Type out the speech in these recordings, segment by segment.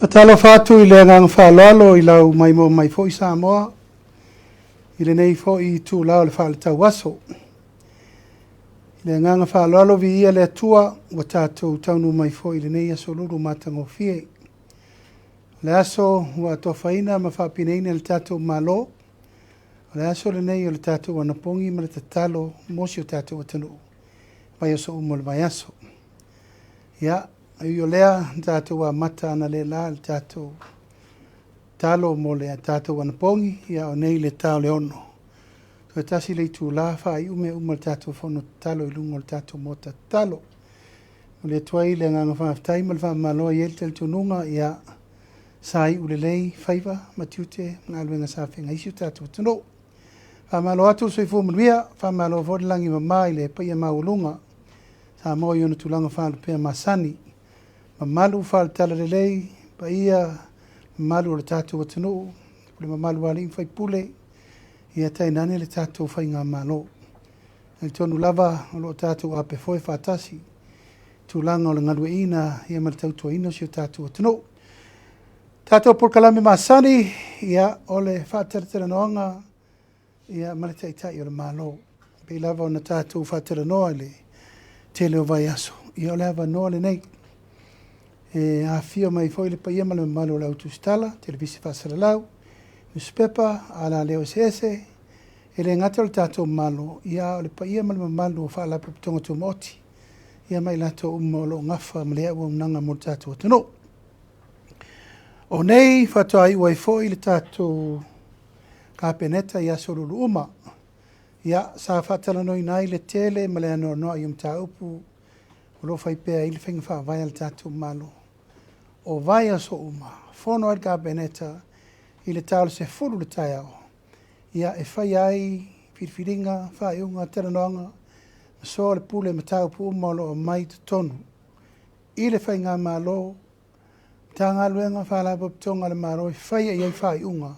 Faatalofa atu i le agaga faaaloalo i lau maimoa mai foi Samoa i lenei foi itula o le faaletauaso. I le agaga faaaloalo viia le Atua ua tatou taunuu mai foi i lenei aso lulu matagofie. O le aso ua atofaina ma faapineina e le tatou Malo, o le aso lenei o le tatou anapogi ma le tatalo mo si o tatou atunuu, vaiaso uma o le vaiaso. Ia, e ui o lea, na tatou amata analeila le tatou talo mo le tatou anapogi, ia o nei le ta o le 6. Toe tasi le itula faaiu mea uma o le tatou fono tatalo i luga o le tatou maota tatalo. Momoli atu ai le agaga faafetai ma le faamalo e i ai le talitonuga, ia, sa iu lelei faiva ma tiute ma galuega sa feagai ai si o tatou atunuu. Faamalo atu le soifua manuia, faamalo foi le lagi e mama i le paia maualuga Samoa i ona tulaga faalupea masani, mamalu faale-Talalelei, paia mamalu o le tatou atunuu, le mamalu o alii ma faipule, ia tainane le tatou Faigamalo. E talitonu lava o lo o tatou apefoe faatasi i tulaga o le galueaiina ma le tautuaina o si o tatou atunuu. Tatou polokalame masani, ia, o le faatalatalanoaga ia ma le Taitai o le Malo. E pei lava ona tatou faatalanoa i le tele o vaiaso, ia o le avanoa lenei e afifio mai foi le paia ma le mamalu o le au tusitala, televise faasalalau, nusipepa, alaleo eseese, e le gata o le tatou Malo, ia a o le paia ma le mamalu o Faalapotopotoga Tumaoti, ia ma i latou uma o lo o nafa ma le auaunaga mo le tatou atunuu. O nei faatoa iu ai foi le tatou Kapeneta i aso Lulu uma. Ia, sa faatalanoaina ai le tele ma le anoanoai o mataupu o lo o fai pea ai le faiga faavae a le tatou Malo. O vaiaso uma, fono ai le Kapeneta i le ta o le 10 i le taeao, ia, e faia ai filifiliga, faaiuga, talanoaga, ma soalepule o mataupu uma o lo o aumai i totonu i le Faigamalo, Matagaluega, Faalapotopotoga a le Malo e faia i ai faaiuga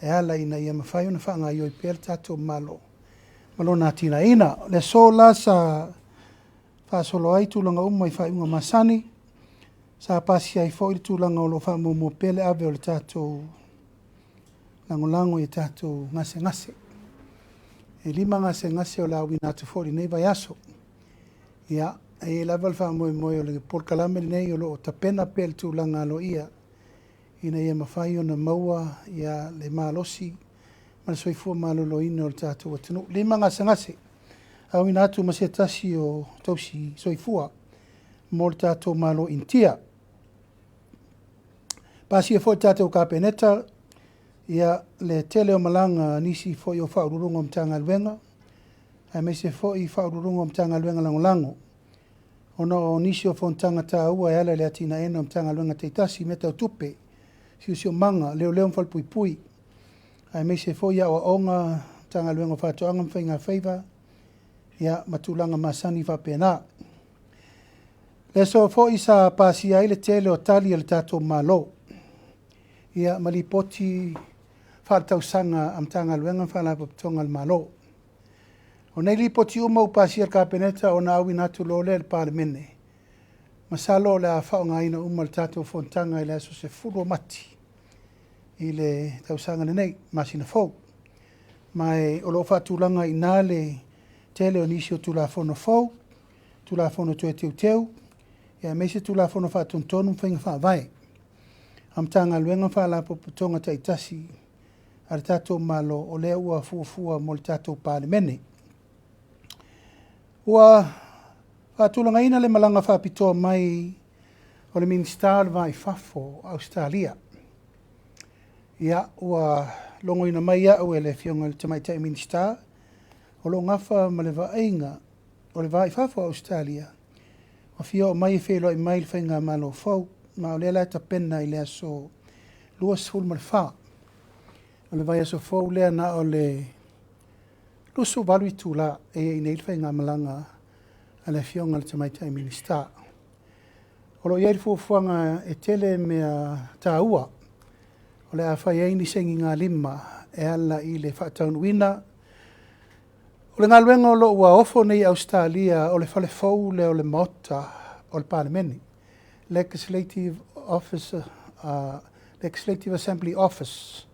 e ala ina ia mafai ona faagaoioi pea le tatou Malo ma lona atinaeina. O le aso la sa faasolo ai tulaga uma i faaiuga masani, sa pasia ai foi le tulaga o lo o faamuamua pea le ave o le tatou lagolago i tatou gasegase. E 5 gasegase o le a auina atu foi i lenei vaiaso. Ia, e i ai lava le faamoemoe o le polokalame lenei o lo o tapena pea le tulaga aloaia ina ia mafai ona maua ia le malosi ma le soifua maloloina o le tatou atunuu. 5 gasegase, auina atu ma se tasi o tausi soifua mo le tatou Malo Initia. Pasia foi le tatou Kapeneta ia le tele o malaga a nisi foi o Faauluuluga o Matagaluega, aemaise foi Faauluuluga o Matagaluega Lagolago, ona o nisi o fonotaga taua e ala i le atinaeina o Matagaluega taitasi i mea tau tupe, siosiomaga, leoleo ma falepuipui, aemaise foi aoaoga, Matagaluega o Faatoaga ma Faigafaiva, ia ma tulaga masani faapena. Le aso foi sa pasia ai le tele o tali a le tatou Malo, ia ma lipoti faaletausaga a Matagaluega ma Faalapotopotoga a le Malo. O nei lipoti uma ua pasia e le Kapeneta ona auina atu loa lea i le Palemene, masalo o le a faaaogaina uma e le tatou fonotaga i le aso 10 o Mati i le tausaga lenei, masina fou. Ma e o lo o faatulaga i ina le tele o nisi o Tulafono fou, Tulafono Toe Teuteu, aemaise Tulafono Faatonutonu ma Faiga Faavae a Matagaluega ma Faalapotopotoga taitasi a le tatou Malo o lea ua fuafua mo le tatou Palemene. Ua faatulagaina le malaga faapitoa mai o le Minisita o le Va i Fafo o Ausetalia. Ia, ua logoina mai au e le Afioga i le Tamaitai Minisita o lo o nafa ma le vaaiga o le Va i Fafo o Ausetalia, ua fia oo mai e feiloai mai i le Faigamalo fou, ma o lea la e tapena i le aso 24 o le vaiaso fou lea, na o le 28 itula e i ai nei le faigamalaga a le Afioga i le Tamaitai Minisita. O lo o i ai le fuafuaga e tele mea taua o le a fai ai ni sainigalima e ala i le faataunuuina o le galuega o lo o ua ofo nei i Ausetalia, o le fale fou lea o le Maota o le Palemene, Legislative Office Legislative Assembly Office.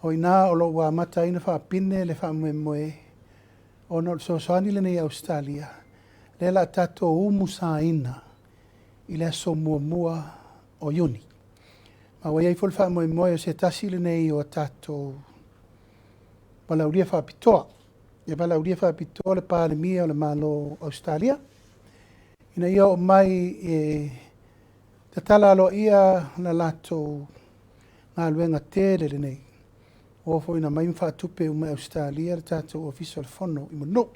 O i ina o lo o ua amata ai ona faapine le faamoemoe ona o le fesoasoani lenei a Ausetalia, lea o le a tatou umusaina i le aso 1 o Iuni. Ma ua i ai foi le faamoemoe o se tasi lenei o a tatou valaaulia faapitoa. E valaaulia faapitoa le Palemia o le Malo o Ausetalia ina ia oo mai e tatala aloaia le latou galuega tele lenei, ua oo foi ina aumai ma faatupe uma e Ausetalia le tatou Ofisa o le Fono i Mulinuu.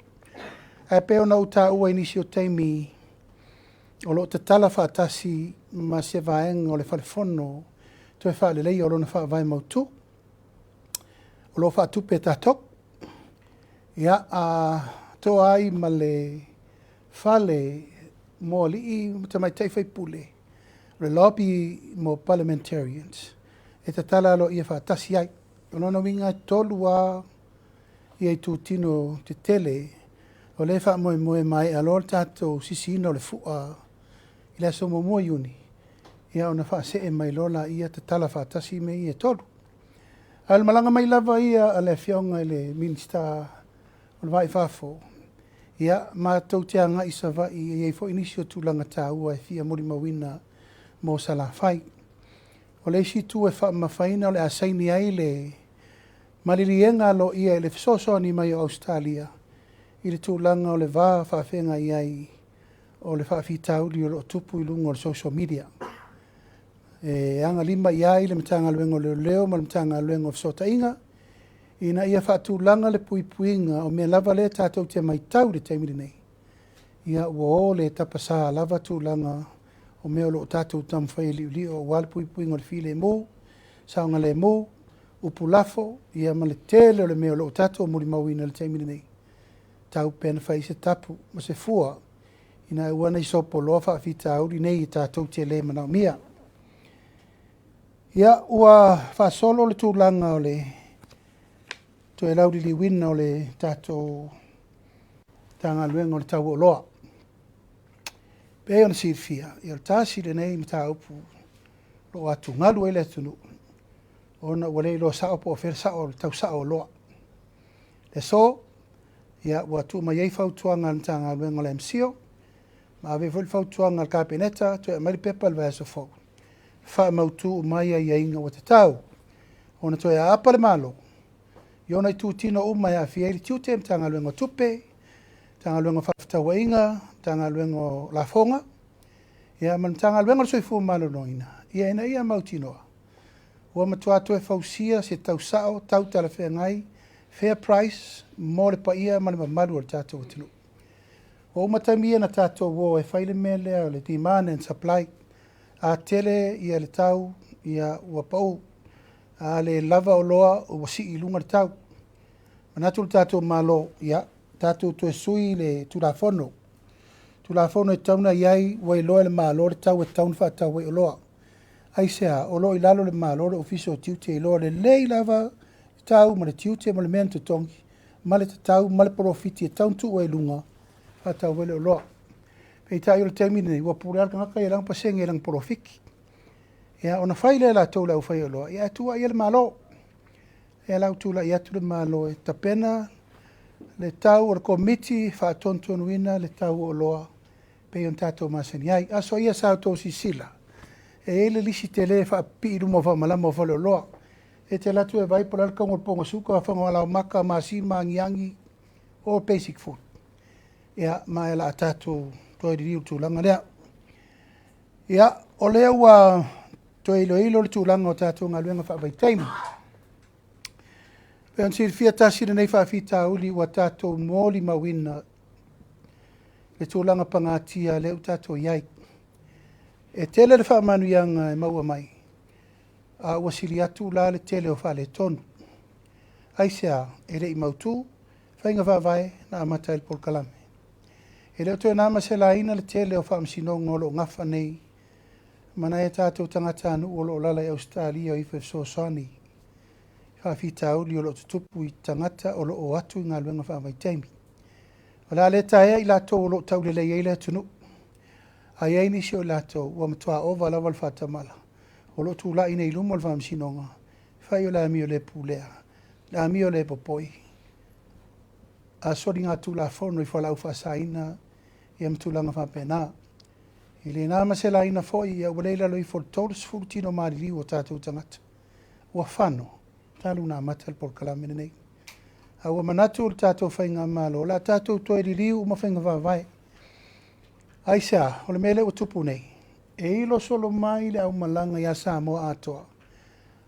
Ae pei ona ou taua i nisi o taimi, o lo o tatala faatasi ma se vaega o le Fale Fono toe faaleleia o lona faavae mautu, o lo o faatupe e tatou. Ia, a toa ai ma le fale mo alii ma tamaitai faipule, o le lobby mo Parliamentarians, e tatala aloaia faatasi ai. O lona uiga e 3 lava ia itutino tetele o lea e faamoemoe e maea loa le tatou sisiina o le fua i le aso 1 o Iuni, ia ona faasee mai loa lea tatala faatasi mea ia e 3. A o le malaga mai lava ia a le Afioga i le Minisita o le Va i Fafo, ia, matou te agai i Savaii e i ai foi nisi o tulaga taua e fia molimauina mo Salafai. O le isi itu e faamamafaina o le a saini ai le maliliega aloaia i le fesoasoani mai o Ausetalia i le tulaga o le va faafeagai ai o le faafitauli o lo o tupu i luga o le social media. E agalima i ai le Matagaluega o Leoleo ma le Matagaluega o Fesootaiga ina ia faatulaga le puipuiga o mea lava lea tatou te matau i le taimi lenei, ia ua o le tapasa lava tulaga o mea o lo o tatou taumafai e liolio aua le puipuiga o le filemu, saogalemu, upu lafo, ia ma le tele o le mea o lo o tatou molimauina i le taimi lenei, e tatau pea ona fai se tapu ma se fua ina ia aua ne i sopoloa faafitauli nei tatou te le manaomia. Ia, ua faasolo le tulaga o le toe lauliliuina o le tatou Matagaluega o le Tau o Oloa. Pei ona silafia, ia o le tasi lenei mataupu o lo o atugalu ai le atunuu ona ua le iloa sao po o fea le sao o le tau sao o oloa. O le aso, ia ua tuu mai ai fautuaga a le Matagaluega o le MCIL ma ave ai foi le fautuaga a le Kapeneta, toe aumai le pepa i le vaiaso fou, faamautu uma ai aiaiga ua tatau ona toe aapa le Malo i ona itutino uma e aafia ai le tiute, Matagaluega o Tupe, Matagaluega o Fefaatauaiga, Matagaluega o Lafoga, ia ma le Matagaluega o le Soifua Maloloina, ia ina ia mautinoa ua matua toe fausia se tau sao, tau talafeagai, fair price mo le paia ma le mamalu o le tatou atunuu. Ua uma taimi ia na tatou o e fai le mea lea o le demand and supply. A tele ia le tau, ia ua pau. A le lava oloa, ua sii i luga le tau. Manatu le tatou Malo, ia, tatou toe sui le Tulafono. Tulafono e tatau ona i ai, ua iloa e le Malo le tau e tatau ona faatau ai oloa. Aisea? O lo o i lalo o le Malo le Ofisa o Tiute e iloa lelei lava le tau ma le tiute ma le mea na totogi ma le tatau ma le polofiti e tatau ona tuu ai i luga e faatau ai le oloa. Peitai o le taimi lenei, ua pule lava le tagata ia i lana pasene i lana polofiti. Ia, ona fai lea e latou le aufaioloa, ae tuuaia le Malo. Ia la ua tulai atu le Malo e tapena le tau o le Komiti e faatonutonuina le tau o oloa pei ona tatou masani ai. Aso ia sa outou silasila, e i ai le lisi tele e faapipii i luma o faamalama o faleoloa. E te alu atu e vaai po o le a le tauga o le poga suka, fagalaomata, masima, agiagi, all basic food. Ia, ma o le a tatou toe liliu i le tulaga lea. Ia, o lea ua toe iloilo le tulaga o tatou galuega faavaitaimi. Pei ona silafia tasi lenei faafitauli ua tatou molimauina le tulaga pagatia lea ua tatou i ai. E tele le faamanuiaga e maua mai, a ua sili atu la le tele o faaletonu. Aisea? E le i mautu faiga faavae na amata ai le polokalame. E le o toe na ma se laina le tele o faamasinoga o lo o nafa nei ma nai a tatou tagatanuu o lo o alaala i Ausetalia o ifo e fesoasoani i faafitauli o lo o tutupu i tagata o lo o o atu i galuega faavaitaimi. O le a le taea i latou o lo o taulelei ai le atunuu, ae i ai nisi o i latou ua matua ova lava le faatamala. O lo o tulai nei i luma o le Faamasinoga, e fai o le amio le pulea, le amio le popoi, a soligatulafono i fualaau faasaina ia ma tulaga faapena. I le na ma se laina foi, ia ua le i lalo ifo o le 30 tino maliliu o tatou tagata ua fano talu ona amata le polokalame lenei. A ua manatu le tatou faigamalo, o le a tatou toe liliu uma faiga faavae. Aisea? O le mea lea ua tupu nei, e ilo solo mai le aumalaga ia Samoa atoa,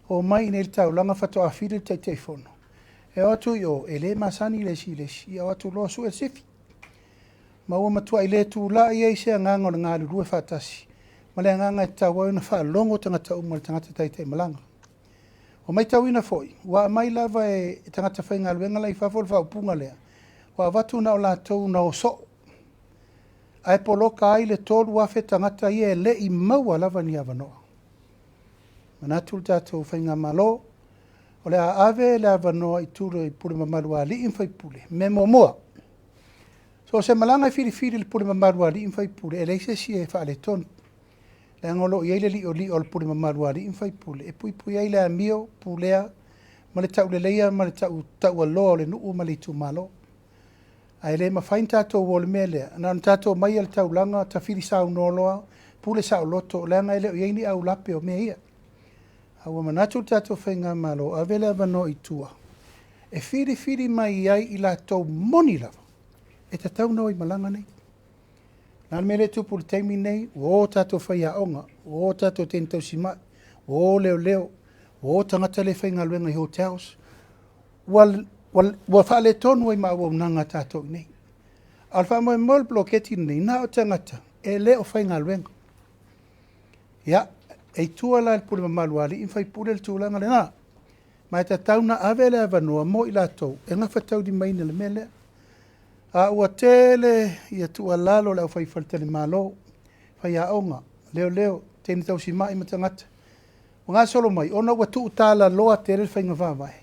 omai i inei i le taulaga faatoa fili le Taitaifono, e o atu i o, e le masani le isi i le isi, ia o atu loa sue le sifi. Ma ua matuai le tulai ai se agaga o le galulue faatasi, ma le agaga e tatau ai ona faalogo tagata uma i le tagata taitaimalaga. Ua matauina foi, ua aumai lava e tagata faigaluega la i fafo le faaupuga lea, ua avatu na o latou na o soo, ae poloka ai le 3,000 tagata ia e le i maua lava ni avanoa. Manatu le tatou faigamalo, o le a ave le avanoa i tula i pule mamalu a alii ma faipule. Mea muamua, so o se malaga e filifili i le pule mamalu a alii ma faipule, e leai se isi e faaletonu, leaga o lo o i ai le li'oli'o a le pule mamalu a alii ma faipule e puipui ai le amio pulea ma le tauleleia ma le taualoa o le nuu ma le itumalo. Ae le mafai ona tatou o i le mea lea, na ona tatou omai lava i le taulaga tafili saunoa loa, pule saoloto, leaga e le o i ai ni aulape o mea ia. A ua manatu le tatou faigamalo, ave le avanoa i tua e filifili mai ai i latou moni lava e tatau ona o i malaga nei. O le a le mea lea e tupu i le taimi lenei? Ua o tatou faiaoga, ua o tatou teine tausimai, ua o leoleo, ua o tagata lea e faigaluega i hotels, ua faaletonu ai ma auaunaga a tatou i inei. A o le faamoemoe o le poloketi lenei, na o tagata e le o faigaluega. Ia, e i tua la i le pule mamalu a alii ma faipule le tulaga lena, ma e tatau ona ave le avanoa mo i latou e gafataulimaina le mea lea. A ua tele ia tuualalo a le aufai faletalimalo, faiaoga, leoleo, teine tausimai ma tagata ua gasolo mai, ona ua tuutalaloa tele le faiga faavae,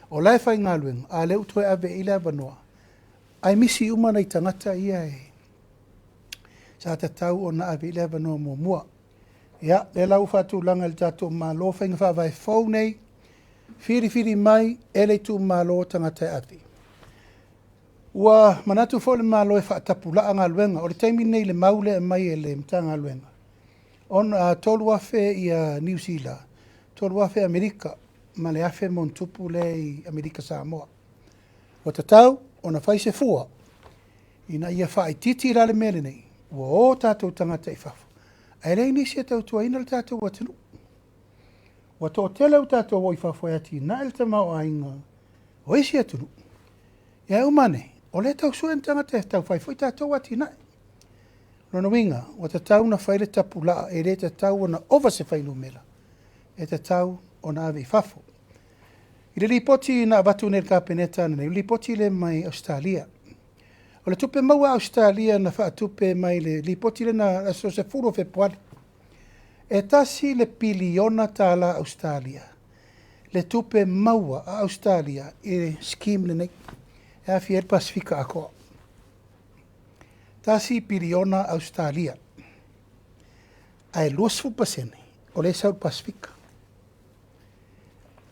o la e faigaluega, a o lea ua toe ave i ai le avanoa, ae misi uma nai tagata ia e sa tatau ona ave i ai le avanoa muamua. Ia, lea la ua faatulaga e le tatou Malo faiga faavae fou nei, filifili mai e le itumalo tagata e ave. Ua manatu foi le Malo e faatapulaa galuega. O le taimi lenei i le mau lea e aumai e le Matagaluega, 3,000 ia Niu Sila, 3,000 Amerika ma le 1,000 ma ona tupu lea i Amerika Samoa. Ua tatau ona fai se fua ina ia faaitiiti la le mea lenei, ua o tatou tagata i fafo, ae leai nisi e tautuaina le tatou atunuu. Ua toatele ua tatou o i fafo e atinae le tamaoaiga o isi atunuu, ae uma ane, o lea e tau sue ni tagata e tau fai foi tatou atinae. O lona uiga, ua tatau ona fai le tapulaa, e le tatau ona ova se fuainumera e tatau ona ave i fafo. I le lipoti na avatu nei i le Kapeneta ananei, o le lipoti lea mai Ausetalia. O le tupe maua a Ausetalia na faatupe mai le lipoti lea na aso 10 o Fepuari, e $1 piliona Ausetalia le tupe maua a Ausetalia i le scheme lenei e aafia ai le Pasefika atoa. $1 piliona Ausetalia, ae 20% o lea e sau i le Pasefika.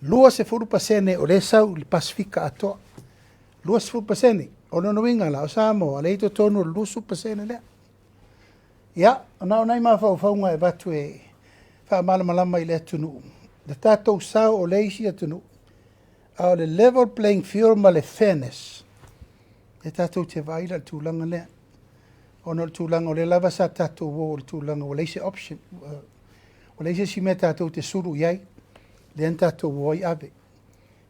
20% o lea e sau i le Pasefika atoa. 20%. O lona uiga la, o Samoa, lea e i totonu o le 20% lea. Ia, na o nai mafaufauga e avatu e faamalamalama i le atunuu, le tatou sao o lea e i isi atunuu, a o le level playing field ma le fairness, e tatou te vaai la i le tulaga lea. Ona o le tulaga o lea lava sa tatou o i le tulaga ua leai se option, ua leai se isi mea tatou te sulu i ai, lea na tatou o ai ave.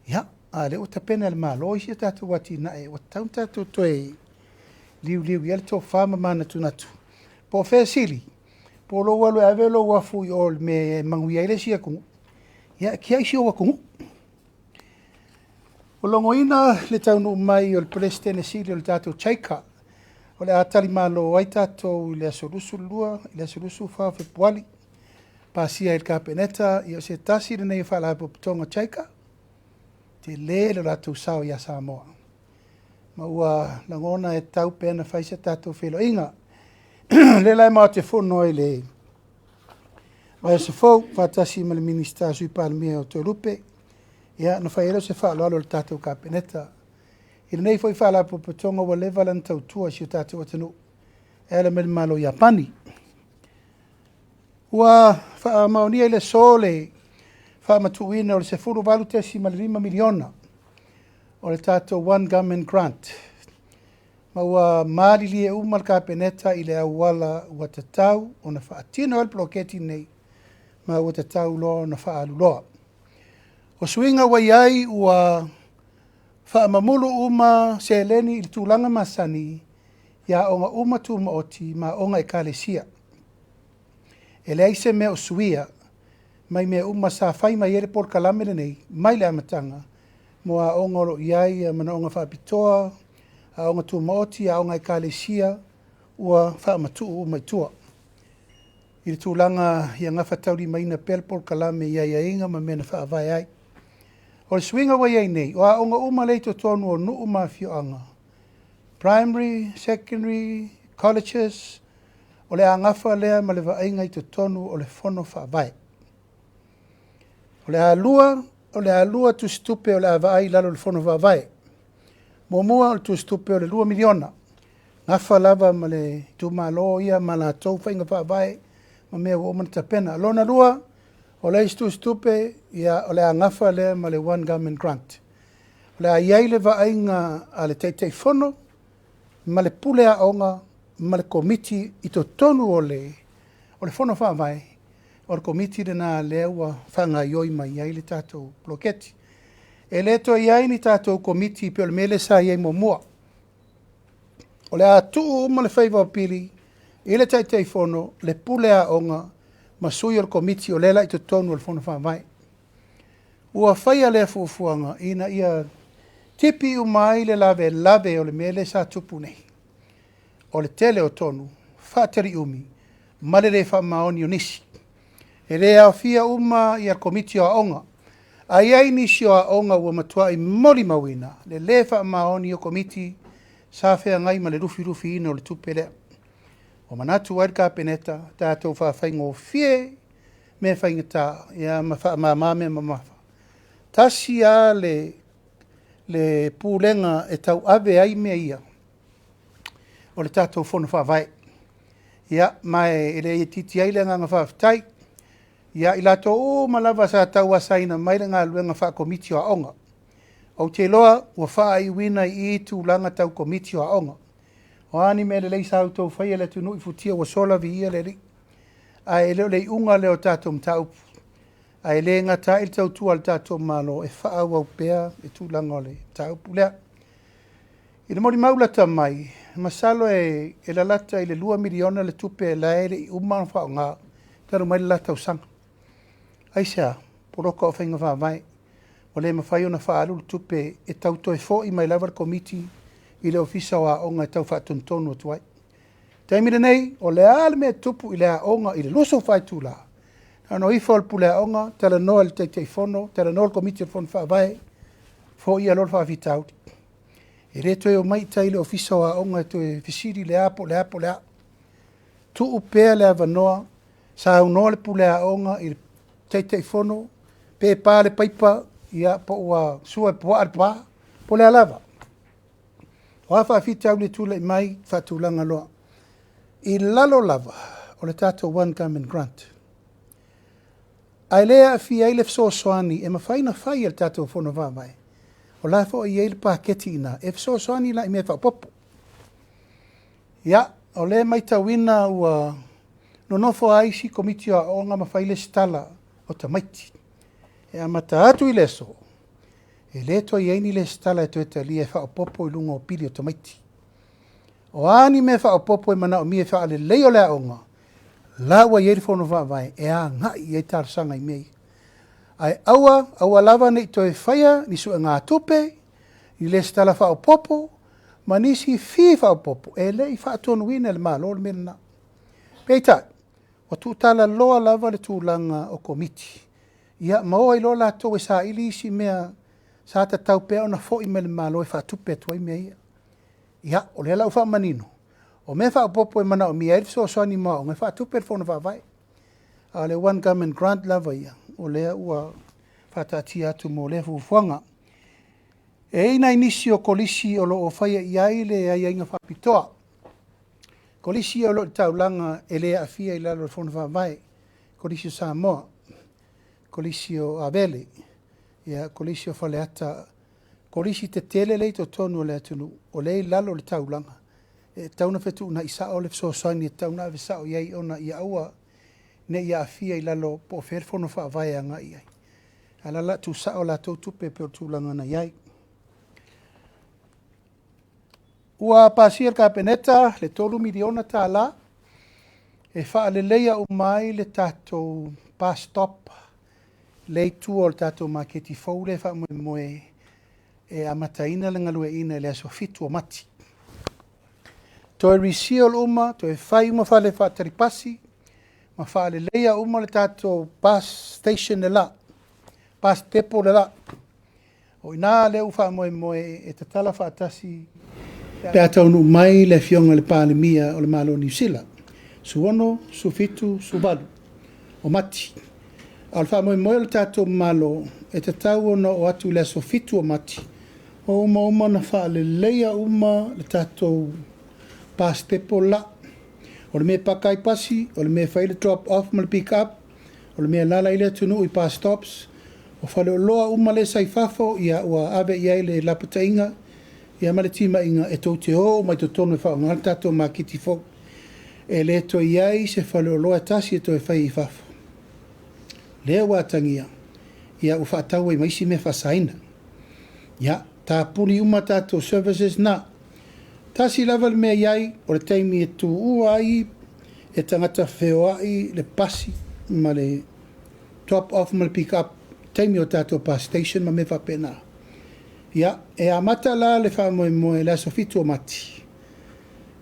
Ia, a o lea ua tapena e le Malo isi a tatou atinae ua tatau ona tatou toe liuliu i ai le tofa ma manatunatu. Po o fea e sili, po o lou alu e ave lou afu i o i le mea e manuia ai le isi atunuu, ia e tiai si ou atunuu. Ua logoina le taunuu mai o le Peresetene Sili o le tatou JICA, o le a talimalo ai tatou i le aso 22 i le aso 24 o Fepuari, pasia e le Kapeneta, ia o se tasi lenei o Faalapotopotoga JICA, tele le latou sao ia Samoa. Ma ua lagona e tatau pea ona fai se tatou feiloaiga. O lea la e matou te fono ai i le Vaiaso fou, faatasi ma le Minisita Sui Palemia o Toelupe, ia, na fai ai lea o se faaaloalo i le tatou Kapeneta i lenei foi Faalapotopotoga ua leva lana tautua i si o tatou atunuu e ala mai le Malo o Iapani. Ua faamaonia i le aso le faamatuuina o le $18.5 miliona o le tatou One Government Grant, ma ua malilie uma le Kapeneta i le auala ua tatau ona faatino ai le poloketi lenei, ma ua tatau loa ona faaalu loa. O suiga ua i ai ua faamamulu uma seleni i le tulaga masani i aoga uma tumaoti ma aoga Ekalesia. E leai se mea o suia mai mea uma sa fai mai ai le polokalame lenei mai le amataga mo aoga o lo o i ai manaoga faapitoa, aoga tumaoti, aoga Ekalesia, ua faamatuu uma i tua i le tulaga ia gafataulimaina pea le polokalame i aiaiga ma mea na faavae ai. O le suiga ua i ai nei, o aoga uma lea i totonu o nuu ma afioaga, primary, secondary, colleges, o le a gafa lea ma le vaaiga i totonu o le fono faavae. O le a lua tusitupe o le a vaai i lalo o le fono faavae. Muamua o le tusitupe o le $2 miliona, gafa lava ma le itumalo ia ma latou faiga faavae ma mea ua uma ona tapena. Lona lua, o le isi tusitupe, ia, o le a gafa lea ma le One Government Grant. O le a i ai le vaaiga a le Taitaifono ma le pule aoga ma le komiti i totonu o le fono faavae, o le komiti lena lea ua faagaioi mai ai le tatou poloketi. E le toe i ai ni tatou komiti pei o le mea lea sa i ai muamua. O le a tuu uma le faiva o pili i le Taitaifono, le pule aoga ma sui o le komiti o lea la i totonu o le fono faavae. Ua faia lea fuafuaga ina ia tipi uma ai le lavelave o le mea lea sa tupu nei, o le tele o tonu, faataliumi ma le le faamaoni o nisi. E le aofia uma ia komiti o aoga, ae i ai nisi o aoga ua matuai molimauina le lē faamaoni o komiti sa feagai ma le lufilufiina o le tupe lea. Ua manatu ai le Kapeneta, tatou faafaigofie mea faigata, ia, ma faamama mea mamafa. Tasi lava le pulega e tauave ai mea ia, o le tatou fono faavae. Ia, ma e le itiiti ai le agaga faafetai ia i latou uma lava sa tauasaina mai le galuega faakomiti o aoga. Ou te iloa ua faaiuina i i tulaga tau komiti o aoga. O a ni mea lelei sa outou faia i le atunuu i futia ua sola, viia le Alii. Ae le o le iuga lea o tatou mataupu. Ae le gata ai le tautua a le tatou Malo e faaauau pea le tulaga o le mataupu lea. I le molimau lata mai, masalo e lalata i le $2 miliona le tupe la e le i uma ona faaaoga talu mai le la tausaga. Aisea? Poloka o faiga faavae. Ua le mafai ona faaalu le tupe e tau toe foi mai lava le komiti i le Ofisa o Aoga e tau faatonutonu atu ai. Taimi lenei, o le a le mea e tupu i le aoga i le 24 itula, na ona o ifo o le pule aoga, talanoa i le Taitaifono, talanoa i le komiti o le fono faavae, foia loa le faafitauli. E le toe omai i tai i le Ofisa o Aoga e toe fesili le a po o le a po o le a. Tuu pea le avanoa, saunoa le pule aoga i le Taitaifono, pe pa le paipa, ia, po ua sua e puaa le pa, po o le a lava. O a faafitauli e tulai mai, faatulaga loa. I lalo lava o le tatou One Government Grant. Ae le aafia ai le fesoasoani e mafai ona fai e le tatou fono faavae. O la foi e i ai le paketi i ina e fesoasoani la i mea faaopoopo. Ia, o lea e matauina ua nonofo lava isi komiti o aoga ma fai lesitala o tamaiti. E amata atu i le aso, e le toe i ai ni lesitala e toe talia e faaopoopo i luga o pili o tamaiti. O a ni mea faaopoopo e manaomia e faaleleia o le aoga, la ua i ai le fono faavae e agai i ai talosaga i mea ia. Ae aua, aua lava ne i toe faia ni suegatupe, ni lesitala faaopoopo, ma nisi fee faaopoopo e le i faatonuina e le Malo le mea lena. Peitai, ua tuutalaloa lava le tulaga o komiti, ia, ma o ai loa latou e saili isi mea sa tatau pea ona foi mai le Malo e faatupe atu ai mea ia. Ia, o lea la ua faamanino, o mea faaopoopo e manaomia ai le fesoasoani mo aoga e faatupe e le fono faavae. A o le One Government Grant lava ia, o lea ua faataatia atu mo lea fuafuaga. E i ai nai nisi o kolisi o lo o faia i ai le aiaiga faapitoa. Kolisi ia o lo o i le taulaga e le aafia i lalo o le Fono Faavae, Kolisi o Samoa, Kolisi o Avele, ia, Kolisi o Faleata, kolisi tetele lea e i totonu o le atunuu, o lea e i lalo o le taulaga, e tatau ona fetuunai sao le fesoasoani e tatau ona ave sao i ai ona ia aua ne i aafia i lalo po o fea le fono faavae e agai i ai, a o la e o le a tuusao latou tupe pei o le tulaga na i ai. Ua pasia e le Kapeneta le $3 miliona e faaleleia uma ai le tatou bus stop lea e i tua o le tatou maketi fou lea e faamoemoe e amataina le galueaiina i le aso 7 o Mati. Toe reseal uma, toe fai uma fale faatali pasi ma faaleleia uma le tatou bus station le la, bus depot le la. O i ina lea ua faamoemoe e tatala faatasi pe a taunuu mai le Afioga i le Palemia o le Malo o Niu Sila, 16, 17, 18 o Mati. A o le faamoemoe o le tatou Malo, e tatau ona oo atu i le aso 7 o Mati, ua uma ona faaleleia uma le tatou bus depot la. O le mea e paka ai pasi, o le mea e fai ai le drop off ma le pick up, o le mea e alaala ai le atunuu i bus stops, o faleoloa uma lea sa i fafo, ia ua ave i ai le lapataiga ia ma le timaiga e tou te o uma i totonu e faaaoga le tatou maketi fou. E le toe i ai se faleoloa e tasi e toe faia i fafo. Lea ua atagia, ia ua faatau ai ma isi mea faasaina. Ia, tapuni uma tatou services na. Tasi lava le mea e i ai, o le taimi e tuua ai e tagata feoai le pasi ma le drop off ma le pick up, taimi o tatou bus station ma mea faapena. Ia, e amata la le faamoemoe i le aso 7 o Mati,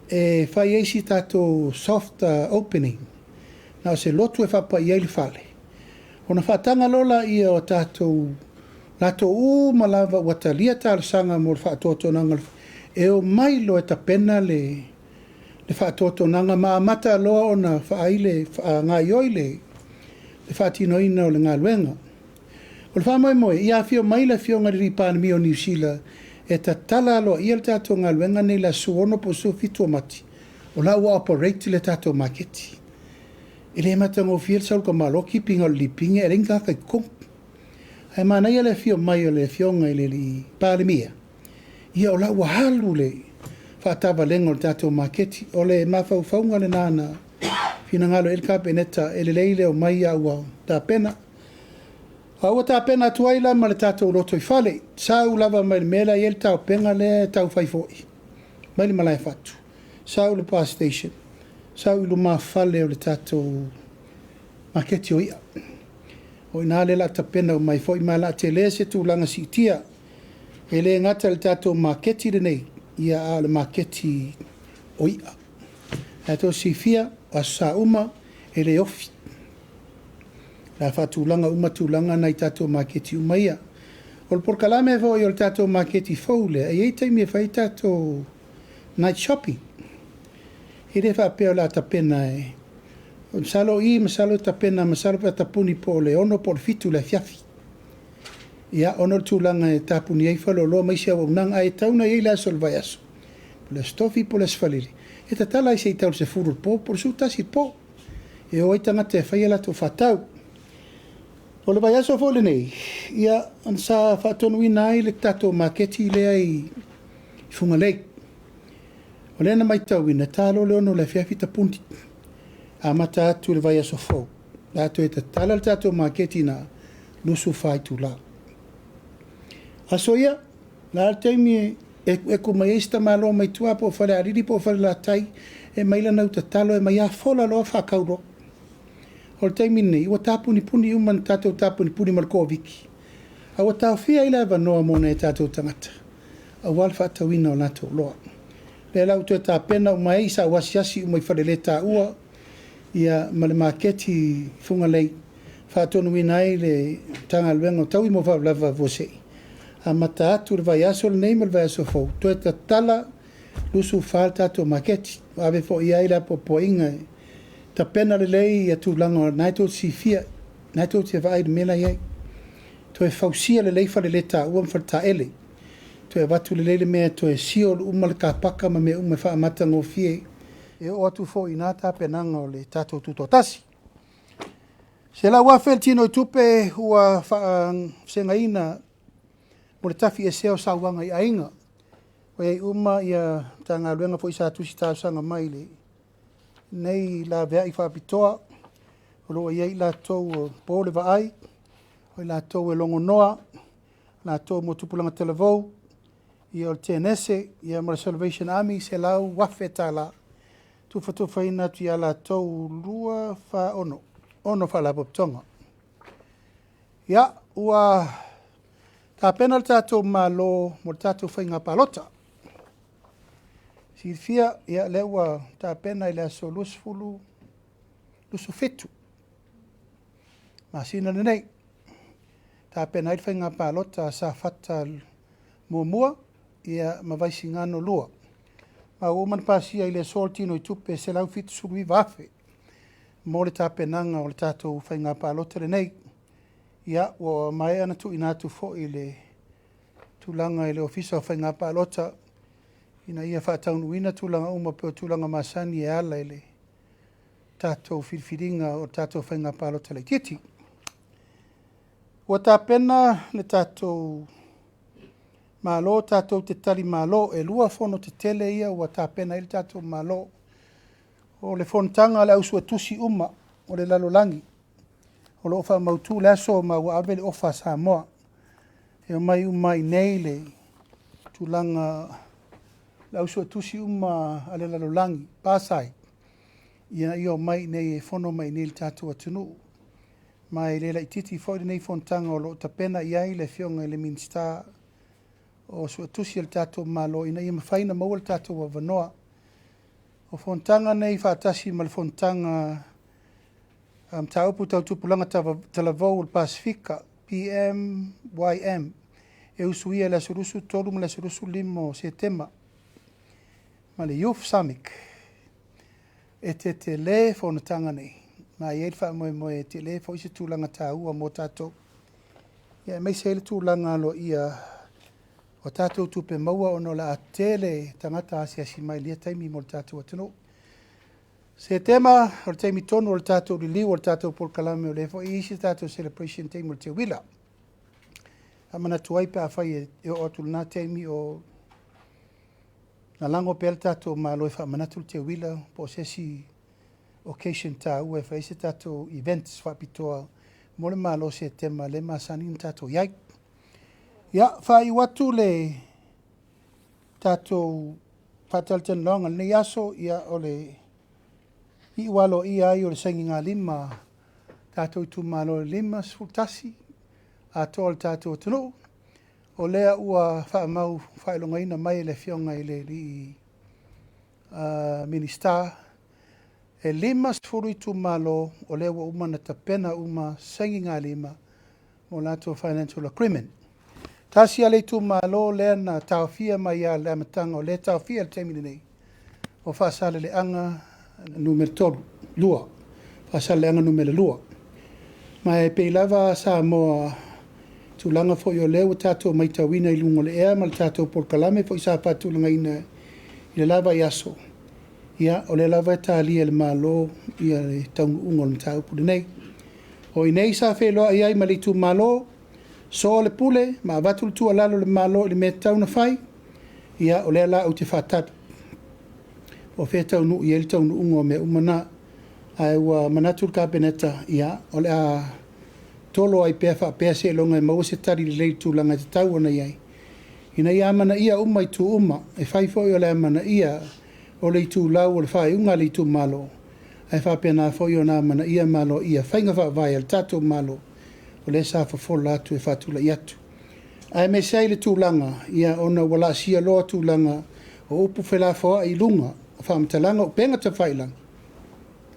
e fai ai si tatou soft opening, na o se lotu e faapai ai le fale, ona faataga loa lea o tatou latou uma lava ua talia talosaga mo le faatotogaga e omai loa e tapena le faatotogaga ma amata loa ona faagaoioi le faatinoina o le galuega. O le faamoemoe, ia afio mai le Afioga i le Palemia o Niu Sila e tatala aloaia le tatou galuega nei i le aso 16 po o le 17 o Mati, o la ua operate le tatou maketi. E le matagofie le sau o le tamaloa tipi na o le lipine ae leai ni tagata i totonu. Ae manaia le afio mai o le Afioga i le Palemia, ia o la ua alu le faatavalega o le tatou maketi. O le mafaufauga lena na finagalo i ai le Kapeneta, e lelei le omai a ua tapena. A ua tapena atu ai la ma le tatou lotoifale, sau lava mai le mea la e i ai le taopega lea e taufai foi, mai le Malaefatu, sau i le bus station, sau i lumafale o le tatou maketi o i'a. O i ina lea o le a tapena uma ai foi, ma o le a tele se tulaga siitia. E le gata i le tatou maketi lenei, ia a o le maketi o i'a. Ae tou te silafia, o Aso Sa uma e le ofi. O le a faatulaga uma tulaga na i tatou maketi uma ia. O le polokalame foi o le tatou maketi fou lea, e i ai taimi e fai ai tatou night shopping. E le faapea o le a tapena e... Masalo o i, masalo e tapena, masalo pe a tapuni po o le 6 po o le 7 i le afiafi. Ia, ona o le tulaga e tapuni ai faleoloa ma isi auaunaga, ae tatau ona i ai le aso o le vaiaso, po o le Aso Tofi po o le Aso Faraile, e tatala ai seia tau i le 10 i le po po o le 11 i le po, e o ai tagata e fai a latou faatau. O le vaiaso foi lenei, ia, sa faatonuina ai le tatou maketi lea i Fugalei. O lea na matauina, e ta loa le 6 i le afiafi tapuni, amata atu i le vaiaso fou, o le a toe tatala le tatou maketi i ina, 24 itula. Aso ia, o le a le taimi e ekueku mai ai si tamaloa mai tua po o Falealili po o Falelatai e aumai lana uta talo, e aumai lava fola loa faatau loa. O le taimi lenei, ua tapunipuni uma na tatou tapunipuni ma le Koviti, a ua taofia ai le avanoa mo nai o tatou tagata aua le faatauina o latou oloa. O lea la ua toe tapena uma ai sau asiasi uma i faleletaua ia ma le maketi i Fugalei, faatonuina ai le Matagaluega o Taui mo Faalavelave Faafuasei, amata atu le vaiaso lenei ma le vaiaso fou, toe tatala 24 le tatou maketi. Ua ave foi i ai le apoapoaiga e Tapena lelei ia tulaga o lena e tou te silafia, lena e tou te vaai i le mea la e i ai. Toe fausia lelei faleletaua ma faletaele. Toe avatu lelei le mea e toe seal uma le kapaka ma mea uma e faamatagofie. E oo atu foi i ina tapenaga o le tatou tutoatasi. $100,000 le tinoitupe ua faavasegaina mo le tafiesea o sauaga i aiga. Ua i ai uma ia Matagaluega foi sa tusi talosaga mai i lenei laveai faapitoa, o lo o i ai i latou e po le vaai, o i latou e logonoa, o latou mo tupulaga talavou, ia o le Tenese ma le Salvation Army, $100,000 tufatufaina atu ia latou 2, 4, 6, 6 faalapotopotoga. Ia, ua tapena le tatou Malo mo le tatou faiga palota. Silafia, ia lea ua tapena i le aso 20, 27 masina lenei, tapena ai le faiga palota a Safata 1 ma Vaisigano 2. Ma ua uma ona pasia i le aso le tinoitupe e $179,000 mo le tapenaga o le tatou faiga palota lenei. Ia, ua maea ona tuuina atu foi le tulaga i le Ofisa o Faiga Palota ina ia faataunuuina tulaga uma pei o tulaga masani e ala i le tatou filifiliga o tatou faiga palota laitiiti. Ua tapena le tatou Malo tatou te talimalo, e 2 fono tetele ia ua tapena ai le tatou Malo. O le fonotaga a le au suetusi uma o le lalolagi, o lo o faamautu le aso ma ua ave le ofa a Samoa. E omai uma i inei le tulaga le au suetusi uma a le lalolagi, PASAI, ina ia omai i inei e fono mai i inei i le tatou atunuu. Ma e le laitiiti foi lenei fonotaga o lo o tapena i ai le Afioga i le Minisita o Suetusi a le tatou Malo ina ia mafai ona maua le tatou avanoa. O fonotaga nei faatasi ma le fonotaga a mataupu tau tupulaga talavou o le Pasefika, PMYM, e usuia i le aso 23 ma le aso 25 o Setema, ma le Youth Summit. E tetele fonotaga nei, ma e i ai le faamoemoe e tele foi se tulaga taua mo tatou, aemaise ai le tulaga aloaia o tatou tupe maua ona o le a tele tagata asiasi mai i lea taimi mo le tatou atunuu. Setema, o le taimi tonu o le tatou liliu o le tatou polokalame, o lea foi e i ai se tatou celebration i le taimi o le teuila. Faamanatu ai pe afai e oo atu i lena taimi o lalago pea le tatou Malo e faamanatu le teuila po o se isi occasion taua e fai ai se tatou events faapitoa mo le Malo o Setema lea e masani ona tatou i ai. Ia, faaiu atu le tatou faatalatalanoaga i lenei aso, ia o le iu aloaia ai o le sainigalima a tatou itumalo e 51 atoa o le tatou atunuu, o lea ua faamau faailogaina mai e le Afioga i le Minisita, e 50 itumalo o lea ua uma ona tapena uma sainigalima mo latou financial agreement. Tasi lava le itumalo lea na taofia mai lava i le amataga o lea e taofia i le taimi lenei, o Faasaleleaga Nu.3, 2, Faasaleleaga Nu.2. Ma e pei lava Samoa i tulaga foi o lea ua tatou matauina i luga o le ea ma le tatou polokalame foi sa faatulagaina i le la vaiaso, ia o lea lava e talia e le Malo le taunuuga o le mataupu lenei. O i inei sa feiloai ai ma le itumalo, soa le pule ma avatu le tuualalo a le Malo i le mea e tatau ona fai, ia o lea la ou te faatali, po o fea e taunuu i ai le taunuuga o mea uma na. Ae ua manatu le Kapeneta, ia, o le a tolo ai pea faapea seiloga e maua se tali lelei i le tulaga e tatau ona i ai, ina ia amanaia uma itu uma. E fai foi o le amanaia o le itulau o le faaiuga a le itumalo, ae faapena foi ona amanaia ma aloaia faiga faavae a le tatou Malo, o lea sa fofola atu e faatulai atu. Aemaise ai le tulaga, ia, ona ua laasia loa tulaga o upu felafoai i luga o faamatalaga o upega tafailagi,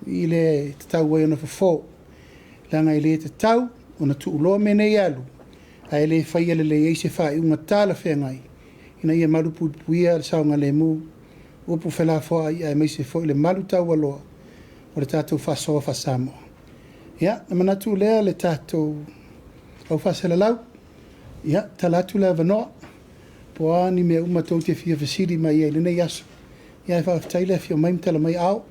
i le tatau ai ona fofo, leaga e le tatau ona tuuloa mea nei e alu, ae le faia lelei ai se faaiuga talafeagai ina ia malupuipuia le saogalemu, upu felafoai aemaise foi le malutaualoa o le tatou faasoa faa-Samoa. Ia, na manatu lea le tatou au faasalalau, ia, tala atu le avanoa, po o a ni mea uma tou te fia fesili mai ai i lenei aso. Ia, ae faafetai le afio mai ma tala mai aao.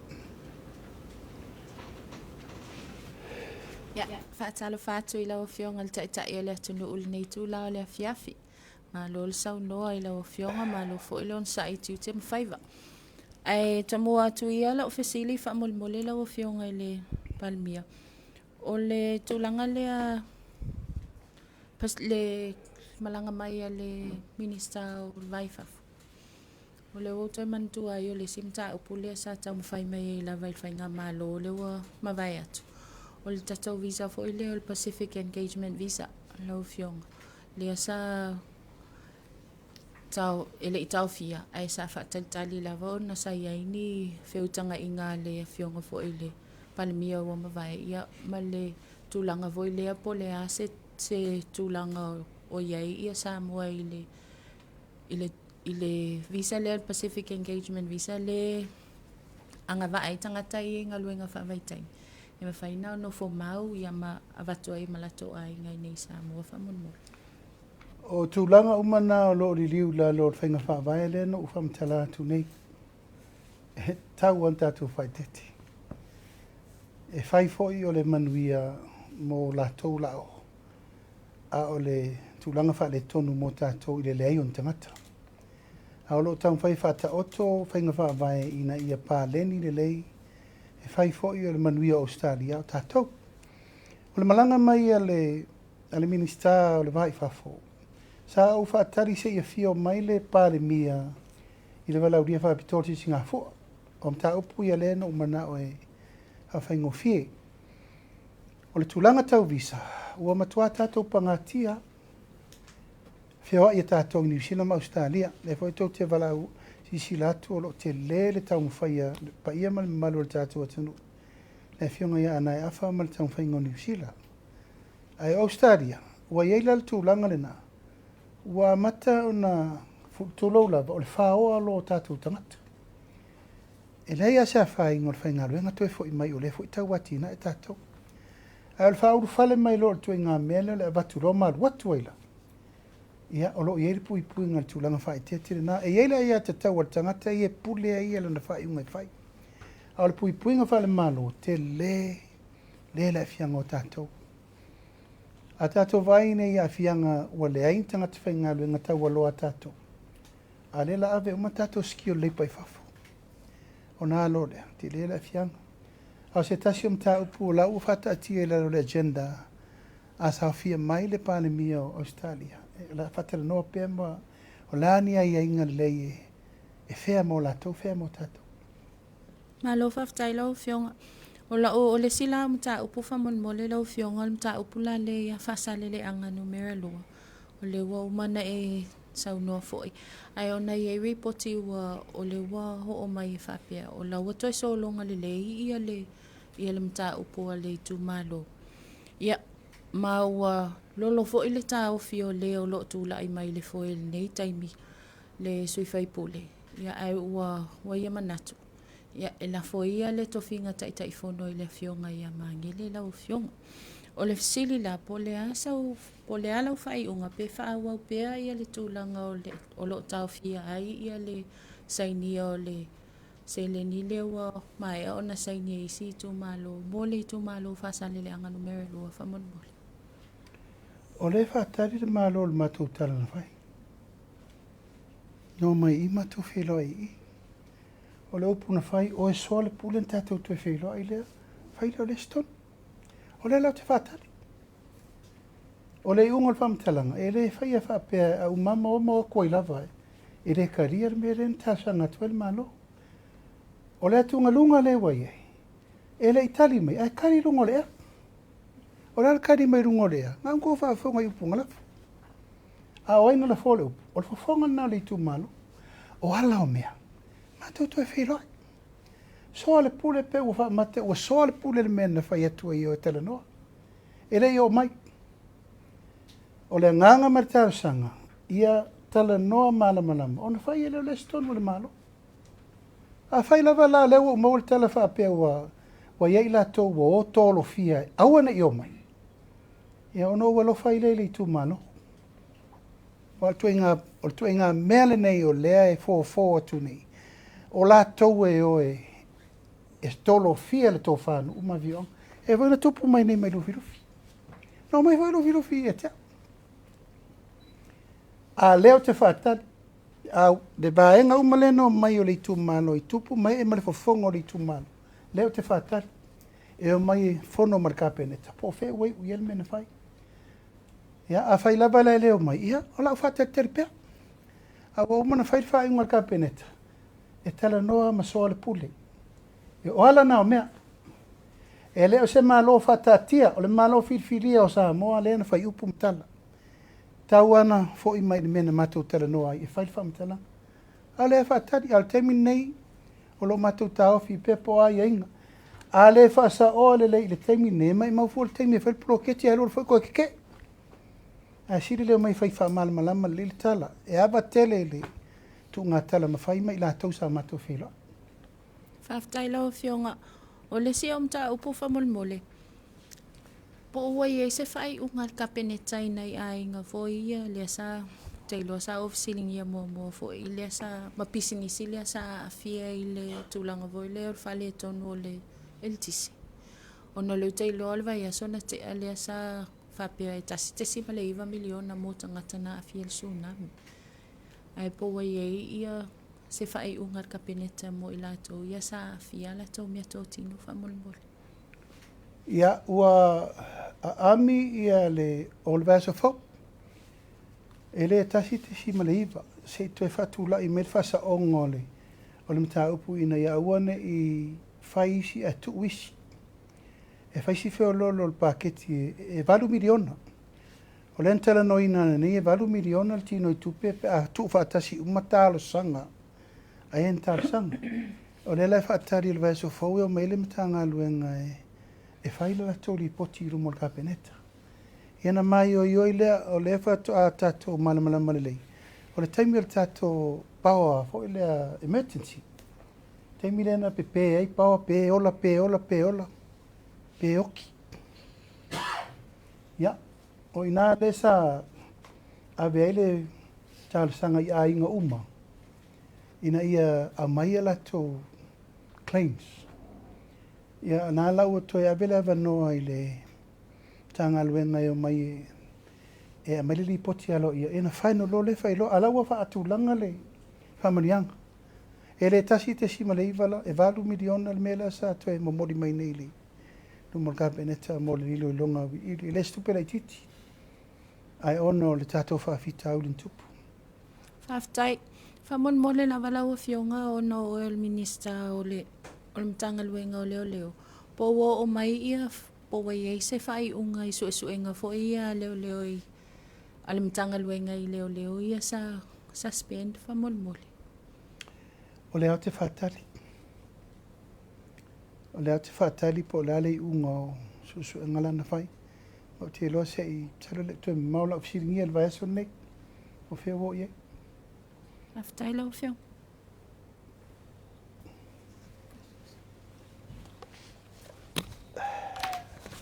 Ia, faatalofa atu i lau Afioga i le Taitai o le atunuu i lenei itula o le afiafi. Malo le saunoa i lau Afioga, malo foi le onosai i tiute ma faiva. Ae tamua atu ia lau fesili faamolemole lau Afioga i le Palemia, o le tulaga lea le malaga mai a le Minisita o le Va i Fafo, o lea ua ou toe manatua ai o le isi mataupu lea sa taumafai mai ai lava i le faigamalo lea ua mavae atu, o le tatou visa foi lea o le Pacific Engagement Visa lau Afioga, lea sa tao, e le i taofia, ae sa faatalitali lava ona sa i ai ni feutagaiga a le Afioga foi i le Palemia ua mavae, ia ma le tulaga foi lea po o le a se, se tulaga o i ai ia Samoa i le, i le, i le visa lea, le Pacific Engagement Visa le agavaa ai tagata ia i galuega faavaitaimi, e mafai ona nofo mau ia ma avatu ai ma latou aiga i inei i Samoa faamolemole. O tulaga uma na o lo o liliu i lalo o le faiga faavae lea na ou faamatala atu nei, e tatau lava ona tatou faaeteete. E fai foi o le manuia mo latou la o, a o le tulaga faaletonu mo tatou i le leai o ni tagata. A o lo o taumafai e faataoto faiga faavae ina ia paleni lelei, e fai foi o le manuia o Ausetalia a o tatou. O le malaga mai a le a le Minisita o le Va i Fafo, sa ou faatali se i afio mai le Palemia i le valaaulia faapitoa o le Sisigafua. O mataupu ia lea na ou manao e faafaigofie. O le tulaga tau visa, ua matua tatou pagatia feoai e tatou i Niu Sila ma Ausetalia. Lea foi tou te valaau silasila atu o lo o tele le taumafai a le paia ma le mamalu o le tatou atunuu, le afioga ia Anae Afa ma le taumafaiga o Niu Sila. Ae o Ausetalia, ua i ai la le tulaga lena, ua amata ona, tulou lava, o le faoa loa o tatou tagata. E leai lava se afaina o le faigaluega toe foi mai o lea foi e tau atinae tatou. Ae o le faaulufale mai loa o le ituaiga mea lea o le avatu loa ma alu atu ai lava, ia, o lo o i ai le puipuiga i le tulaga faaeteete lena. E i ai le aiatatau a le tagata ia e pule ai ia lana faaiuga e fai. A o le puipuiga faale-Malo, tele le le aafiaga o tatou. A tatou vaai nei i aafiaga ua leai ni tagata faigaluega taualoa a tatou, a o lea o le a ave uma tatou skilled labour i fafo. Ona a loa lea, tele le aafiaga. A o se tasi o mataupu o la ua faataatia i lalo o le agenda a saofia mai le Palemia o Ausetalia, o le a faatalanoa pea ma o le a ni aiaiga lelei e fea mo latou, fea mo tatou. Malo faafetai lau Afioga. O lau, o le isi la mataupu faamolemole lau Afioga, o le mataupu la lea ia Faasaleleaga numera 2, o lea ua uma ona e saunoa foi, ae ona e i ai ripoti ua, o lea ua oo mai e faapea, o la ua toe sologa lelei ia le, ia le mataupu a le itumalo. Ia, ma ua lolo foi le taofi o le o lo o tulai mai i le foe i lenei taimi, le sui faipule, ia ae ua, ua ia manatu, ia e lafo ia le tofiga Taitaifono i le Afioga ia Magele lau Afioga. O le fesili la, po o le a sau, po o le a lau faaiuga pe faaauau pea ia le tulaga o le, o lo o taofia ai ia le sainia o le seleni lea ua maea ona saini e isi itumalo mo le itumalo o Faasaleleaga numera 2 faamolemole. O lea e faatali le Malo i le matou tala na fai. Na omai i i matou feiloai i i. O le upu na fai, oe soa le pule na tatou toe feiloai lea, fai lea o le isi tonu. O lea la ou te faatali. O le iuga o le faamatalaga, e le faia faapea a uma ma o atu ai lava, e le talia le mea lea na talosaga atu ai le Malo. O le atugaluga lea ua i ai, e le i tali mai, ae tali i luga o le ea. O le a le tali mai i luga o le ea? Na ona outou faafofoga i upu na lafo. A o ai na lafoa le upu? O le fofoga lena o le itumalo. O ala o mea, matou toe feiloai. Soa le pule pe ua faamate, ua soa le pule le mea na fai atu ai e o e talanoa. E le i oo mai. O le agaga ma le talosaga, ia talanoa malamalama ona fai ai lea o le isi tonu a le Malo. Afai lava la o lea ua ou maua le tala faapea ua Ua i ai i latou ua o tolofia e aua ne i omai, ia ona ou alofa ai lea i le itumalo. Aua o le ituaiga, o le ituaiga mea lenei o lea e fofo atu nei, o latou e o e, e tolofia le tofa a nuu ma afioaga. E foi na tupu mai nei mai Lufilufi. Na omai foi Lufilufi ia te au. A lea ou te faatali, a le vaega uma lea na omai o le itumalo i tupu ma ee ma le fofoga o le itumalo, lea ou te faatali e omai e fono ma le Kapeneta po o fea ua iu i ai le mea na fai. Ia, afai lava la e le omai, ia, o le a ou faatalitali pea. A ua uma ona fai le faaiuga a le Kapeneta, e talanoa ma soa le pule. O ala na o mea. E le o se Malo faataatia, o le Malo filifilia o Samoa lea na fai upu ma tala. Tau lava na foi mai i le mea na matou talanoa ai e fai le faamatalaga. A o lea e faatali, a o le taimi lenei, o lo o matou taofi pea po o a aiaiga. A le faasaoa lelei i le taimi lenei, e maumau fua le taimi e fai le poloketi ae alu alu foi toe tetee. Ae sili le omai e fai faamalamalama lelei le tala. E ava tele i le tuugatala ma fai ma i latou sa matou feiloai. Faafetai lau Afioga. O le isi au mataupu faamolemole, po o ua i ai se faaiuga a le Kapeneta i nai aiga foi ia lea sa, ou te iloa sa ou fesiligia muamua foi lea sa, ma pisinisi lea sa aafia i le tulaga foi lea o le faaletonu o le eletise. Ona o lea ou te iloa o le vaiaso na tea lea sa faapea e $1.9 miliona mo tagata na aafia i le tsunami. Ae po ua i ai ia se faaiuga a le Kapeneta mo i latou ia sa aafia a latou meatotino faamolemole. Ia, ua aami ia le o le vaiaso fou, e le 1.9, se i toe faatulai mai le faasaoga o le o le mataupu ina ia aua ne i fai isi ae tuu isi. E fai si feoloolo o le paketi e $8 miliona. O lea na talanoaina ananei e $8 miliona le tinoitupe pe a tuufaatasi uma talosaga a e na talosaga. O lea la e faatali i le vaiaso fou e omai ai le Matagaluega e fai le latou lipoti i luma o le Kapeneta. Ia ona maioio lea, o lea faatoa tatou malamalama lelei, o le taimi o le tatou power foi lea emergency, taimi lea na pepe ai power, pe ola, pe ola, pe ola, pe oki. Ia, o i ina lea sa ave ai le talosaga i aiga uma ina ia aumai a latou claims. Ia, na la ua toe ave le avanoa i le Matagaluega e omai e aumai le lipoti aloaia, ia ona final loa lea faailoa, a o la ua faatulaga le faamanuiaga. E le 1.9 la, e $8 miliona le mea lea sa toe momoli mai nei i le luma o le Kapeneta mo le iloiloga auiliili. E le o se tupe laitiiti, ae ona o le tatou faafitauli na tupu. Faafetai. Faamolemole lava lau Afioga ona o oe o le Minisita o le Matagaluega o Leoleo, po ua oo mai ia, po ua i ai se faaiuga i suesuega foi ia a leoleo i, a le Matagaluega i leoleo ia sa suspend faamolemole. O lea ou te faatali. O lea ou te faatali po o le a le iuga o suesuega la na fai. Ma ou te iloa se i, masalo e le o toe mamao lau fesiligia i le vaiaso lenei. O fea ua oo i ai? Faafetai lau Afioga.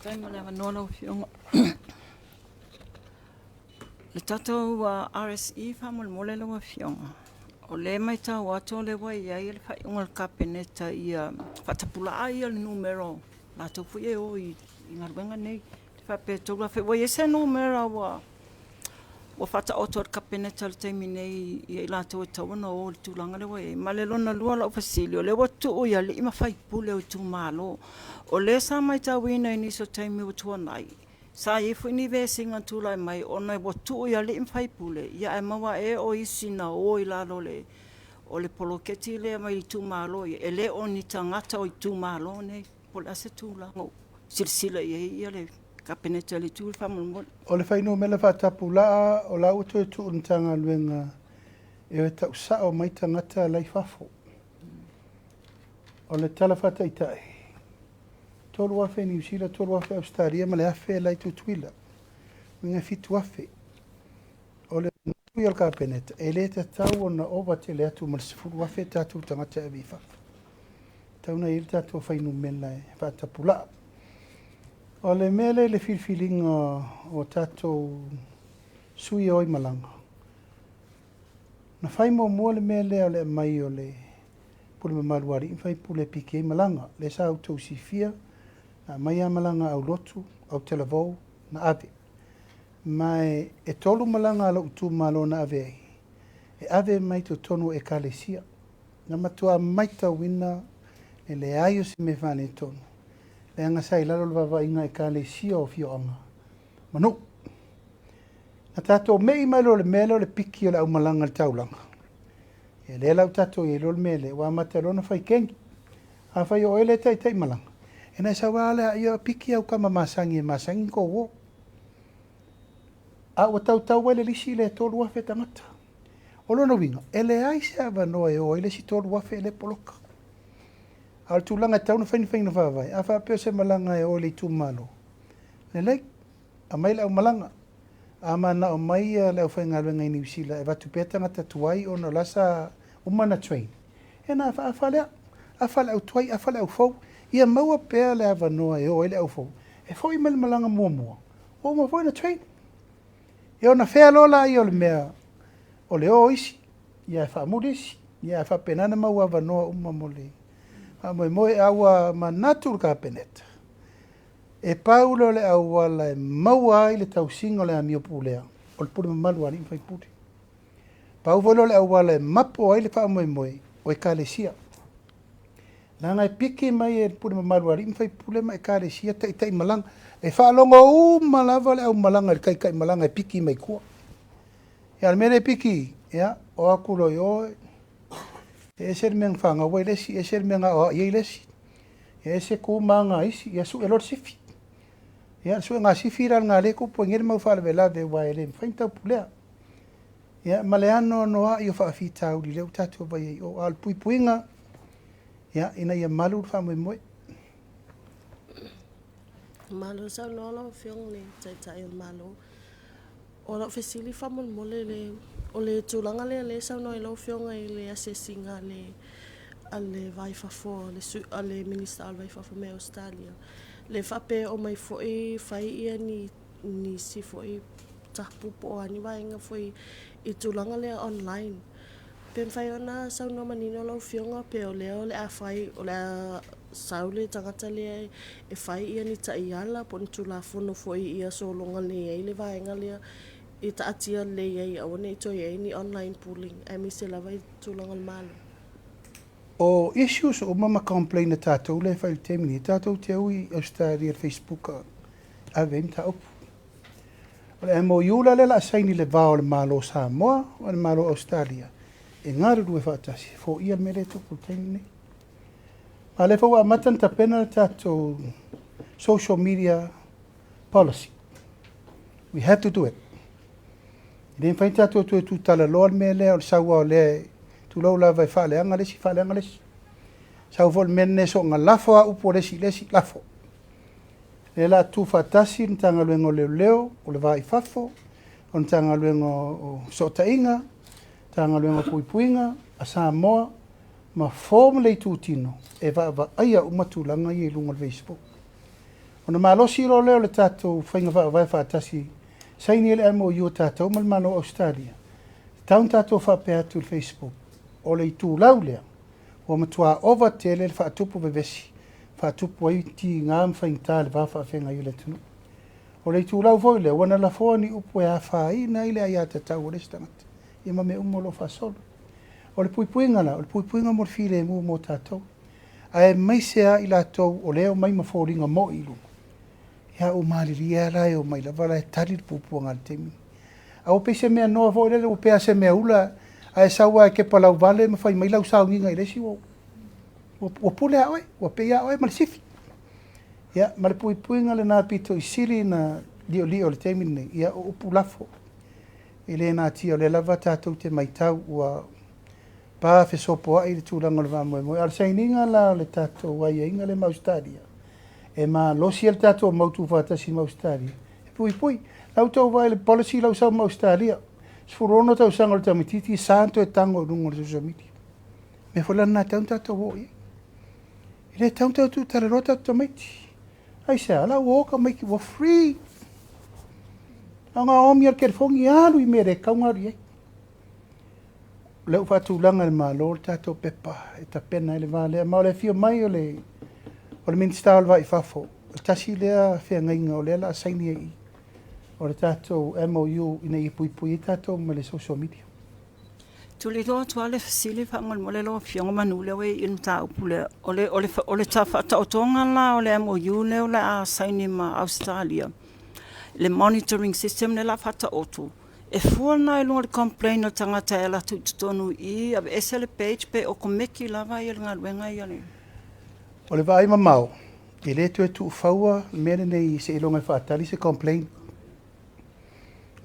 Faafetai mo le avanoa lau Afioga. Le tatou RSE faamolemole lau Afioga, o lea e matau atu o lea ua i ai le faaiuga a le Kapeneta ia faatapulaa le numera o latou foi e o i galuega nei. E faapea e 3,000. Ua i ai se numera ua faataoto e le Kapeneta i le taimi nei ia i latou e tatau ona o i le tulaga lea ua i ai? Ma le lona lua o lau fesili, o lea ua tuu i alii ma faipule o itumalo. O lea sa matauina i nisi o taimi ua tuanai, sa i ai foi ni vesiga na tulai mai ona ua tuu i alii ma faipule, ae maua ea o isi na o i lalo o le poloketi lea mai itumalo ia, e le o ni tagata o itumalo nei. Po o le a se tulaga o silasila i ai le Kapeneta i le itu lea faamolemole. O le fuainumera faatapulaa o la ua toe tuu i le Matagaluega e o e tau sao mai tagata la i fafo. O le tala faataitai, 3,000 Niu Sila, 3,000 Ausetalia ma le 1,000 la i Tutuila. Uiga e 7,000. O le manatu ia o le Kapeneta, e le tatau ona ova tele atu ma le 10,000 tatou tagata e ave i fafo. Tatau ona i ai le tatou fuainumera e faatapulaa. O le mea lea i le filifiliga o tatou sui e o i malaga, na fai muamua le mea lea o le aumai o le pule mamalu a alii ma faipule e piki ai malaga. Lea sa outou silafia, na aumai lava malaga a aulotu, autalavou, na ave. Ma e 3 malaga a lou itumalo na ave ai, e ave mai totonu o ekalesia. Na matua matauina le leai o se mea faaletonu, leaga sa i lalo o le vaavaaiga a ekalesia o afioaga ma nuu. Na tatou mei mai loa i le mea lea o le piki o le aumalaga i le taulaga, ia lea la ua tatou i ai loa le mea lea, ua amata loa ona fai kegi. Afai o oe lea e taitai malaga, ona e sau lava lea ia piki au tama masani e masani ona tou o. A ua tautau ai le lisi lea e 3,000 tagata. O lona uiga, e leai se avanoa e o ai le isi 3,000 e le poloka. A o le tulaga e tatau ona fai ni faiga faavae, a faapea o se malaga e o i le itumalo, lelei, aumai le aumalaga. A manao mai le aufaigaluega i Niu Sila e avatu pea tagata tuai ona o la sa uma ona train, ia ona afaafa lea, afa le au tuai, afa le au fou, ia maua pea le avanoa e o ai le au fou, e foi mai le malaga muamua, ua uma foi ona train. Ia ona fea loa lea o le mea o le o isi, ia faamuli isi, ia faapena ona maua avanoa uma mo le faamoemoe. A ua manatu le Kapeneta, e pau lea o le auala e maua ai le tausiga o le amio pulea, o le pule mamalu a alii ma faipule. Pau foi lea o le auala e mapo ai le faamoemoe o ekalesia. Leaga e piki mai e le pule mamalu a alii ma faipule ma ekalesia taitai malaga. E faalogo uma lava le aumalaga i le taitai malaga e piki mai tua. Ia o le mea lea e piki, ia, o atu loa i o, e ese le mea na fanau ai le isi, ese le mea na aoai ai le isi, e ese tu ma aga a isi, ia sue loa le sifi. Ia, le suega sifi la lena lea e tupu ai nei le mau faalavelave, aua e le mafai ona taupulea. Ia, ma le anoanoai o faafitauli lea ua tatou vaai ai i o. A o le puipuiga, ia, ina ia malu le faamoemoe. Malo saunoa lau Afioga i le Taitai o le Malo. O lau fesili faamolemole le o le tulaga lea lea e saunoa ai lau Afioga i le asiasiga a le va i fafo a le Minisita o le Va i Fafo mai Ausetalia, le faapea e omai foi fai ia ni nisi foi tapu po o a ni vaega foi i tulaga lea online. Pe mafai ona saunoa manino lau Afioga pe o lea o le a fai o le a sau le tagata lea e fai ia ni taiala po o ni tulafono foi ia sologa lelei ai le vaega lea e taatia lelei ai aua ne i toe i ai ni online bullying aemaise lava i tulaga o le Malo. O issues uma ma complain a tatou lea e fai i le taimi nei, tatou te ui i Australia i le Facebook ave ai mataupu. O le MOU la lea o le a saini i le va o le Malo o Samoa ma le Malo o Australia e galulue faatasi e foia le mea lea e tupu i le taimi lenei. Ma o lea foi ua amata ona tapena le tatou social media policy. We have to do it. E le mafai ona tatou toe tutalaloa le mea lea o le sau lava o lea, tulou lava, e faaleaga le isi, faaleaga le isi. Sau foi le mea lenei soona lafo lava upu a le isi i le isi, lafo. Lea o le a tutufaatasi le Matagaluega o Leoleo, o le Va i Fafo, o le Matagaluega o Fesootaiga, Matagaluega o Puipuiga a Samoa, ma form le itutino e vaavaaia uma tulaga ia i luga o le Facebook. Ona malosi loa lea o le tatou faiga faavae faatasi, saini ai le MOU a tatou ma le Malo o Ausetalia, tatau ona tatou faapea atu i le Facebook, o le itulau lea, ua matua ova tele le faatupu vevesi, faatupu ai tiga ma faigata le va faafeagai o le atunuu. O le itulau foi lea, ua na lafoa ni upu e afaina ai le aiatatau a le isi tagata, ia ma mea uma o lo o faasolo. O le puipuiga la, o le puipuiga mo le filemu mo tatou. Aemaise lava i latou o lea e omai ma foliga moi i luga, ia ua malilie lava la e omai lava la e tali le puapuaga i le taimi. Ae ua pei se mea noa foi lele, ua pei lava se mea ula, a e sau lava e kepa lauvale ma fai mai lau sauniga i le isi, ua pule lava oe, ua pei lava oe ma le sifi. Ia, ma le puipuiga lena pito i sili na liolio i le taimi lenei, ia o upu lafo. E le natia, o lea lava tatou te matau ua pa fesopoai le tulaga o le faamoemoe. A o le sainiga la o le tatou aiaiga lea ma Ausetalia, e malosi ai le tatou mautu faatasi ma Ausetalia, e puipui. La outou vaai i le policy la ua sau ma Ausetalia, 16 tausaga o le tamaitiiti e sa ona toe tago i luga o le social media. O le mea foi la lena e tatau ona tatou oo i ai. E le tatau ona tatou tuutalaloa tatou tamaiti. Aisea? O la ua o tamaiti ua free. Na ona omi lava o le telefoni alu i mea e le tatau ona alu i ai. O lea ua faatulaga e le Malo le tatou pepa e tapena ai le va lea. Ma o le afio mai o le, o le Minisita o le Va i Fafo, o le tasi lea feagaiga o lea o le a saini ai i i, o le tatou MOU ina ia puipui ai tatou ma le social media. Tuliloa atu lava le fesili faamolemole lau Afioga manu lea ua i i le mataupu lea. O le, o le, o le faataotoga la o le MOU lea o le a saini ma Ausetalia, le monitoring system lea o le a faataoto, e fua lena i luga o le complain a le tagata e alu atu i totonu i i, aveese le page pe okomeki lava le galuega ia le. O le vaai mamao, e le toe tuufaua le mea lenei seiloga e faatali se complain.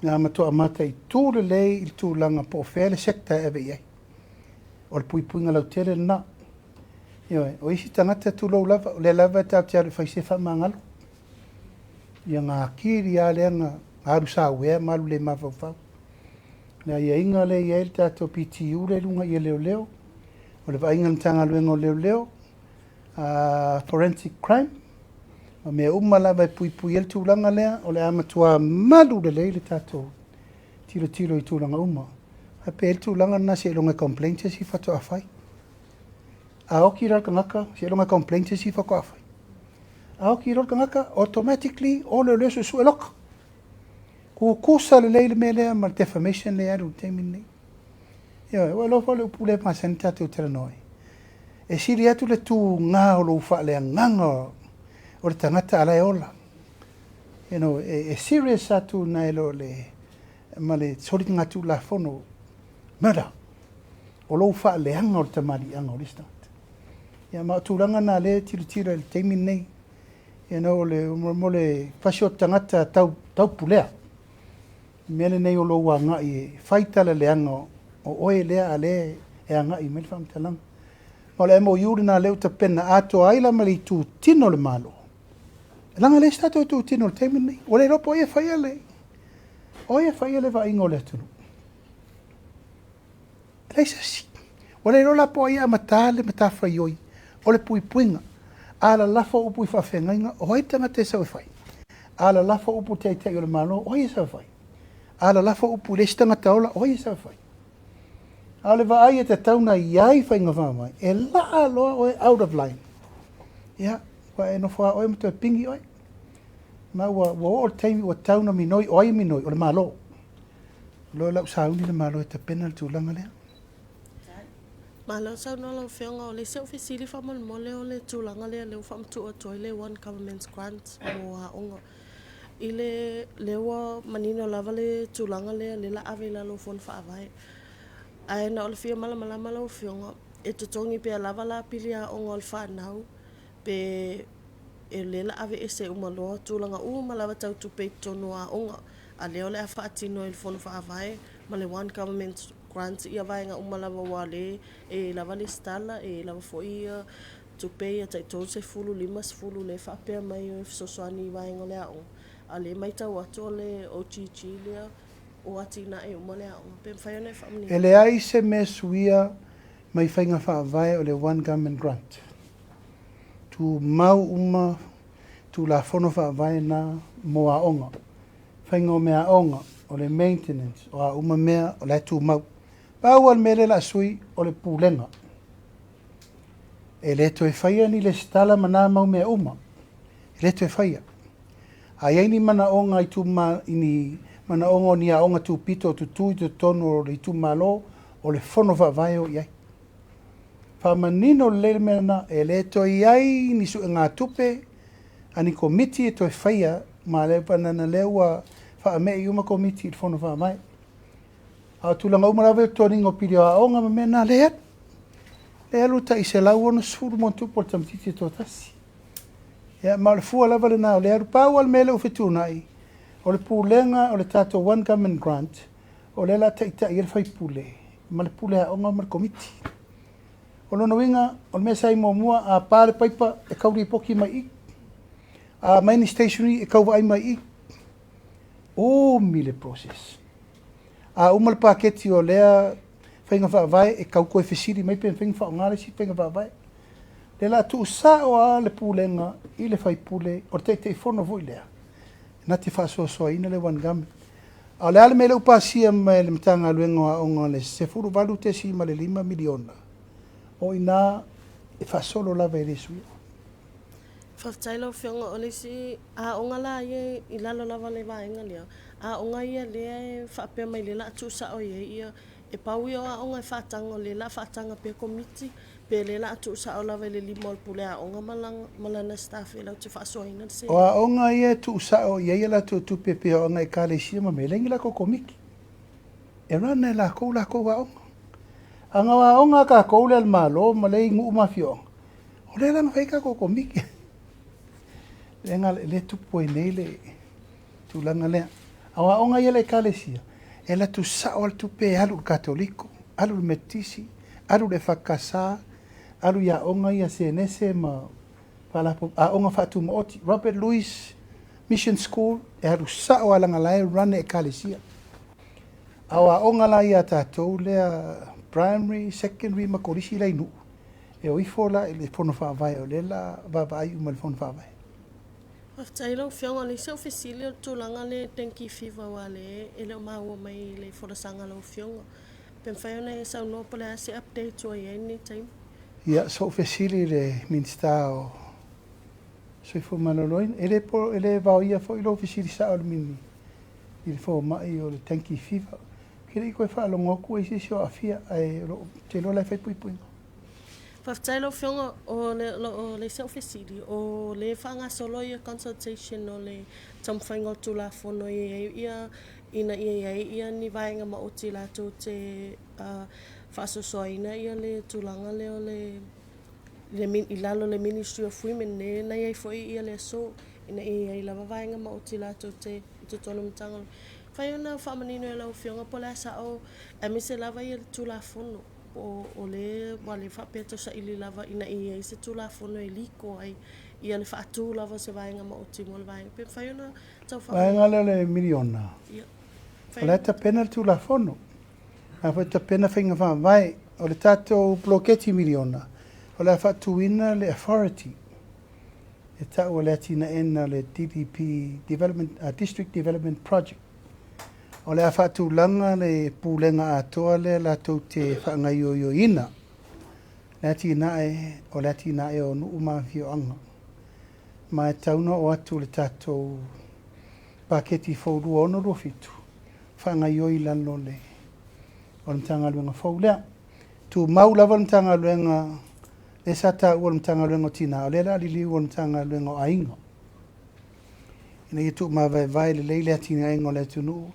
Na matua mataitu lelei i le tulaga po o fea le sector e ave i ai. O le puipuiga lautele lena. Ioe, o isi tagata tulou lava, o lea lava e tatou te alu e fai se faamagalo. Ia gakili lava lea na alu sauea ma alu le mafaufau. Le aiaiga lea e i ai le tatou PTU lea i luga i leoleo, o le vaaiga a le Matagaluega o Leoleo, forensic crime, ma mea uma lava e puipui ai le tulaga lea, o le a matua malu lelei le tatou tilotilo i tulaga uma. Ae pe i ai le tulaga lena seiloga e complain se isi faatoa fai. A oti la le tagata, seiloga e complain se isi faatoa fai. A oti loa le tagata, automatically o leoleo suesue loka. Tutusa lelei le mea lea ma le defamation lea e alu i le taimi lenei. Ioe, ua iloa foi le upu lea e masani tatou talanoa ai. E sili atu le tuga o lou faaleagaga o le tagata a la e ola. You know, e, e serious atu nai lo le ma le soligatulafono murder o lou faaleaga o le tamaliiaga o le isi tagata. Ia ma o tulaga na lea e tilotilo i le taimi lenei. You know, o le, mo le fasi o tagata tau, taupulea. Le mea lenei o lou agai e fai tala leaga o oe lea a lea e agai mai le faamatalaga. Ma o le MOU lena lea ua tapena atoa ai la ma le itutino o le Malo. Leaga e leai se tatou itutino i le taimi lenei. Ua le iloa po o ai e faia le, o ai e faia le vaaiga o le atunuu. E leai se isi. Ua le iloa la po o ai e amata le matafaioi o le puipuiga. A lalafo upu i faafeagaiga, o ai le tagata e sau e fai? A lalafo upu i le Taitai o le Malo, o ai e sau e fai? A lalafo upu i le isi tagata ola, o ai e sau e fai? A o le vaai e tatau ona i ai faiga faavae, e laa loa oe out of line. Ia, ua e nofo lava oe ma toe pigi oe. Ma ua, ua oo le taimi ua tatau ona minoi, o ai e minoi? O le Malo. Loa la ua sauni le Malo e tapena le tulaga lea. Malo saunoa lau Afioga. O le isi au fesili faamolemole o le tulaga lea lea ua faamatuu atu ai le One Government Grant mo aoga. I le lea ua manino lava le tulaga lea lea la ave i lalo o Fono Faavae. Ae na o le fia malamalama lau Afioga, e totogi pea lava la pili aoga o le fanau pe e lea la aveese uma loa tulaga uma lava tau tupe i totonu o aoga, a lea o le a faatino e le Fono Faavae ma le One Government Grant ia vaega uma lava aua o lea e lava lesitala, e lava foi ia tupe ia tai 30, 50 lea e faapea mai e fesoasoani i vaega o le aoga, a o lea e matau atu o le OGG lea ua atinae uma le aoga. Pe mafai ona e faamanino? E leai se mea suia mai faiga faavae o le One Government Grant. Tumau uma Tulafono Faavae na mo aoga, faiga o meaaoga, o le maintenance, o a uma mea o la e tumau. Pau lava le mea lea o le a sui, o le pulega. E le toe faia ni lesitala ma na mau mea uma. E le toe faia. A i ai ni manaoga i ni manaoga o ni aoga tupito o tutu i totonu o le itumalo, o le Fono Faavae e o i ai. Faamanino lelei le mea lena, e le toe i ai ni suegatupe a ni komiti e toe faia ma le banana lea ua faame'i uma komiti i le Fono Faavae. A o tulaga uma lava ia o toniga o pili o aoga ma mea na, lea e alu. Lea e alu tai 160 ma ona tupu o le tamaitiiti e toatasi. Ia, ma o le fua lava lena o lea e alu. Pau lava le mea lea ua fetuunai, o le pulega o le tatou One Government Grant, o lea o le a taitai ai le faipule ma le pule aoga ma le komiti. O lona uiga, o le mea sa i muamua, a pa le paipa, e tau lipoti mai i i. A aumai ni stationery, e tau vaai mai i i. Umi le process. A uma le paketi o lea faiga faavae, e tau toe fesili mai pe mafai ona faaaoga le isi faiga faavae. Lea la tuusao a le pulega i le faipule o le Taitaifono foi lea na te faasoasoaina le One Government. A o le a le mea lea ua pasia mai e le Matagaluega o Aoga le $18.5 miliona, o i ina e faasolo lava e le suia. Faafetai lau Afioga. O le isi aoga la ia i lalo lava o le vaega lea, aoga ia lea e faapea mai lea o le a tuusao i ai ia, e pau ia o aoga e faataga o lea o le a faataga pea Komiti, pe o lea o le a tuusao lava i le lima o le Pule Aoga ma lana staff e latou te faasoaina le seleni. O aoga ia e tuusao i ai a latou tupe pei o aoga Ekalesia ma mea, e leai ni latou Komiti. E run e latou latou aoga. A na o aoga a tatou lea a le Malo ma lea i nuu ma afioaga, o lea la na fai ai tatou Komiti. Lea lea tupu ai nei le tulaga lea. A o aoga ia a le Ekalesia, e alu atu sao lava le tupe e alu i le Katoliko, alu i le Metotisi, alu i le EFKS, alu i aoga ia Senese ma aoga faatumaoti. Robert Louis Mission School, e alu sao lava leaga la e run e Ekalesia. A o aoga la ia a tatou lea primary, secondary ma kolisi la i nuu, e o ifo la i le fono faavae o lea la vaavaai uma i le fono faavae. Faafetai lau Afioga. O le isi au fesili o le tulaga lea dengue fever aua o lea e le o maua mai i le folasaga a lau Afioga. Pe mafai ona e saunoa po o le a se update ua i ai i lenei taimi? Ia, sa ou fesili i le Minisita o Soifua Maloloina, e le po, e le vaoia foi lou fesili sao i le mini i le fomai o le dengue fever. Ou te le i toe faalogo atu o i ai se isi o aafia, ae o lo o, ou te iloa o la e fai puipuiga. Faafetai lau Afioga. O le, o le isi au fesili, o lea e faagasolo ia consultation o le taumafaiga o le Tulafono e i ai ia, ina ia i ai ia ni vaega maoti latou te faasoasoaina ia le tulaga lea o le, i lalo o le Ministry of Women lea na i ai foi ia le aso, ina ia i ai lava vaega maoti latou te i totonu o Matagaluega. Mafai ona faamanino e lau Afioga po o le a sao, aemaise lava ia le Tulafono po o le ua le faapea e tau saili lava ina ia i ai se Tulafono e liko ai ia le faatu lava o se vaega maoti mo le vaega. Pe mafai ona tau faamanino. Vaega lea o le miliona. Ia. O la e tapena le Tulafono. O la foi e tapena faiga faavae. O le tatou poloketi miliona, o le a faatuina le authority e tau o le atinaeina o le DDP, Development, District Development Project. O le a faatulaga le pulega atoa lea latou te faagaioioina le atinae o le atinae o nuu ma afioaga. Ma e tatau ona oo atu le tatou paketi fou 2627 faagaioi i lalo o le o le Matagaluega fou lea. Tumau lava le Matagaluega lea sa taua o le Matagaluega o Tina, o lea o le a liliu o le Matagaluega o Aiga, ina ia tuumavaevae lelei le atinaega o le atunuu,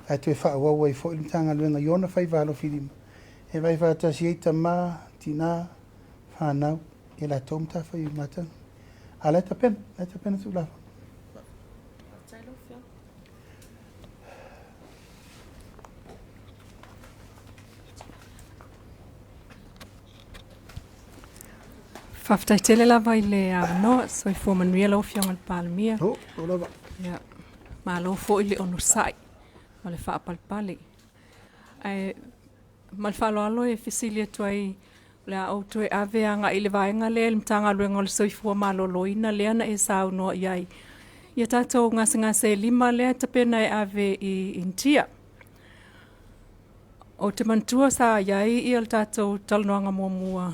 ae toe faaauau ai foi le Matagaluega i ona faiva alofilima, e vaai faatasi ai tama, tina, fanau, i latou matafaioi matagi. A o la e tapena, la e tapena Tulafono. Faafetai tele lava i le avanoa. Soifua manuia lau Afioga i le Palemia. Oh, lava. Ia, malo foi le onosai ma le faapalepale. Ae ma le faaaloalo e fesili atu ai, o le a ou toe ave agai i le vaega lea i le Matagaluega o le Soifua Maloloina lea na e saunoa i ai. Ia tatou gasegase e 5 lea e tapena e ave i Initia. Ou te manatua sa i ai ia le tatou talanoaga muamua,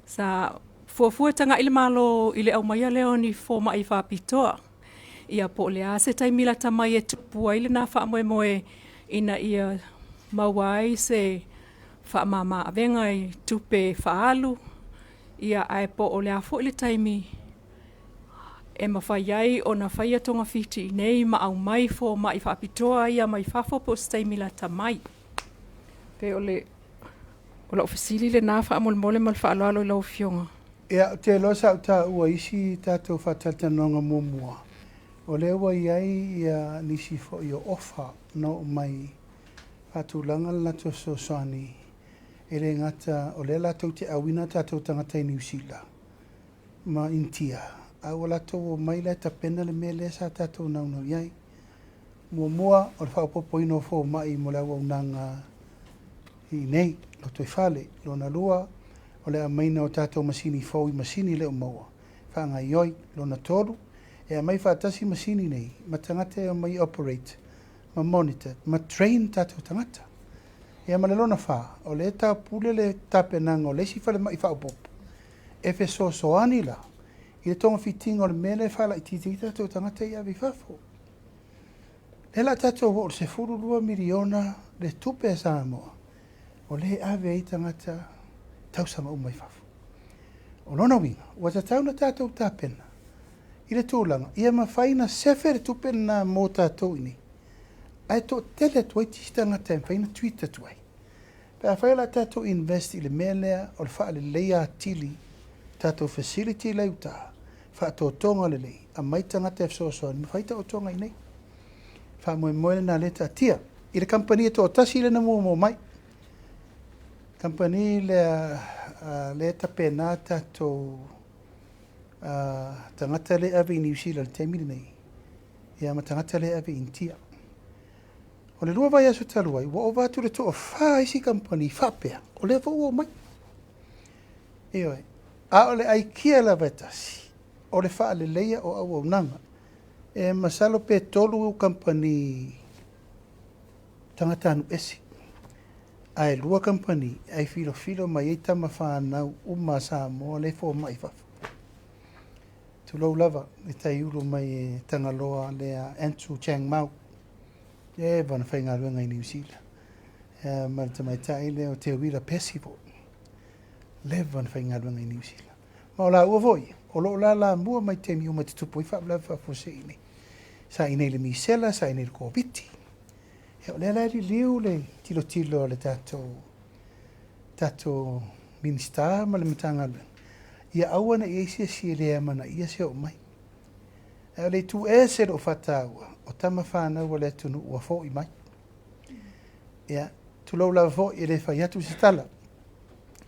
sa fuafua e tagai le Malo i le aumaia lea o ni fomai faapitoa. Ia po o le a se taimi lata mai e tupu ai lena faamoemoe ina ia maua ai se faamama avega i tupe faaalu, ia ae po o le a foi le taimi e mafai ai ona faia togafiti i nei ma aumai fomai faapitoa ia mai fafo po o se taimi lata mai. Pe o le o lau fesili lena faamolemole ma le faaaloalo i lau Afioga. Ia, ou te iloa sa ou taua i isi tatou faatalatalanoaga muamua, o lea ua i ai ia nisi foi o ofa na oo mai faatulaga le latou fesoasoani, e le gata o lea latou te auina tatou tagata i Niu Sila ma Initia, a ua latou omai la e tapena le mea lea sa tatou naunau i ai. Muamua, o le faaopoopoina o fomai mo le auaunaga i inei, lotoifale. Lona lua, O le aumaiga o tatou masini fou i masini le o maua faagaioi. Lona tolu, e aumai faatasi masini nei ma tagata e omai operate ma monitor ma train tatou tagata. Ia ma le lona fa, o lea e taupule le tapenaga o le isi falemai faaopoopo e fesoasoani la i le togafitiga o le mea lea e faalaitiiti ai tatou tagata ia ave i fafo. Lea la tatou oo i le $12 miliona le tupe a Samoa o lea e ave ai tagata tausaga uma i fafo. O lona uiga, ua tatau na tatou tapena i le tulaga ia mafai ona sefe le tupe lena mo tatou i inei, ae toatele atu ai tisi tagata e mafai ona treat atu ai. Pe afai o le a tatou invest i le mea lea o le faaleleia atili tatou facility la i uta, faatotoga lelei, aumai tagata e fesoasoani ma fai taotoga i inei. Faamoemoe lena lea taatia i le kamupani e toatasi lea na muamua mai. Kamupani lea lea tapena tatou tagata lea e ave i Niu Sila i le taimi lenei, ia ma tagata lea e ave i Initia. O le 2 vaiaso talu ai, ua ova atu le toafa isi kamupani faapea, o lea foi ua omai. Ioe, a o le aikia lava e tasi, o le faaleleia o auaunaga. E masalo pe tolu kamupani tagata ese, ae lua kamupani ai filofilo mai ai tama fanau uma a Samoa lea e fomai i fafo. Tulou lava, e taiulu mai e Tagaloa lea Andrew Chang Mau, leva na faigaluega i Niu Sila, ma le tamaitai lea o Teuila Percival, leva na faigaluega i Niu Sila. Ma o laua foi, o loo lalamua mai taimi uma e tutupu ai faalavelave faafuasei nei. Sa i inei i le misela, sa i inei i le Koviti. Ia o lea la e liliu le tilotilo a le tatou Minisita ma le Matagaluega, ia aua ne i i ai se isi e le amanaia se oo mai. Ae o le itu ese lou faataua, o tama fanau a le atunuu ua foi mai. Ia, tulou lava foi, e le fai atu se tala.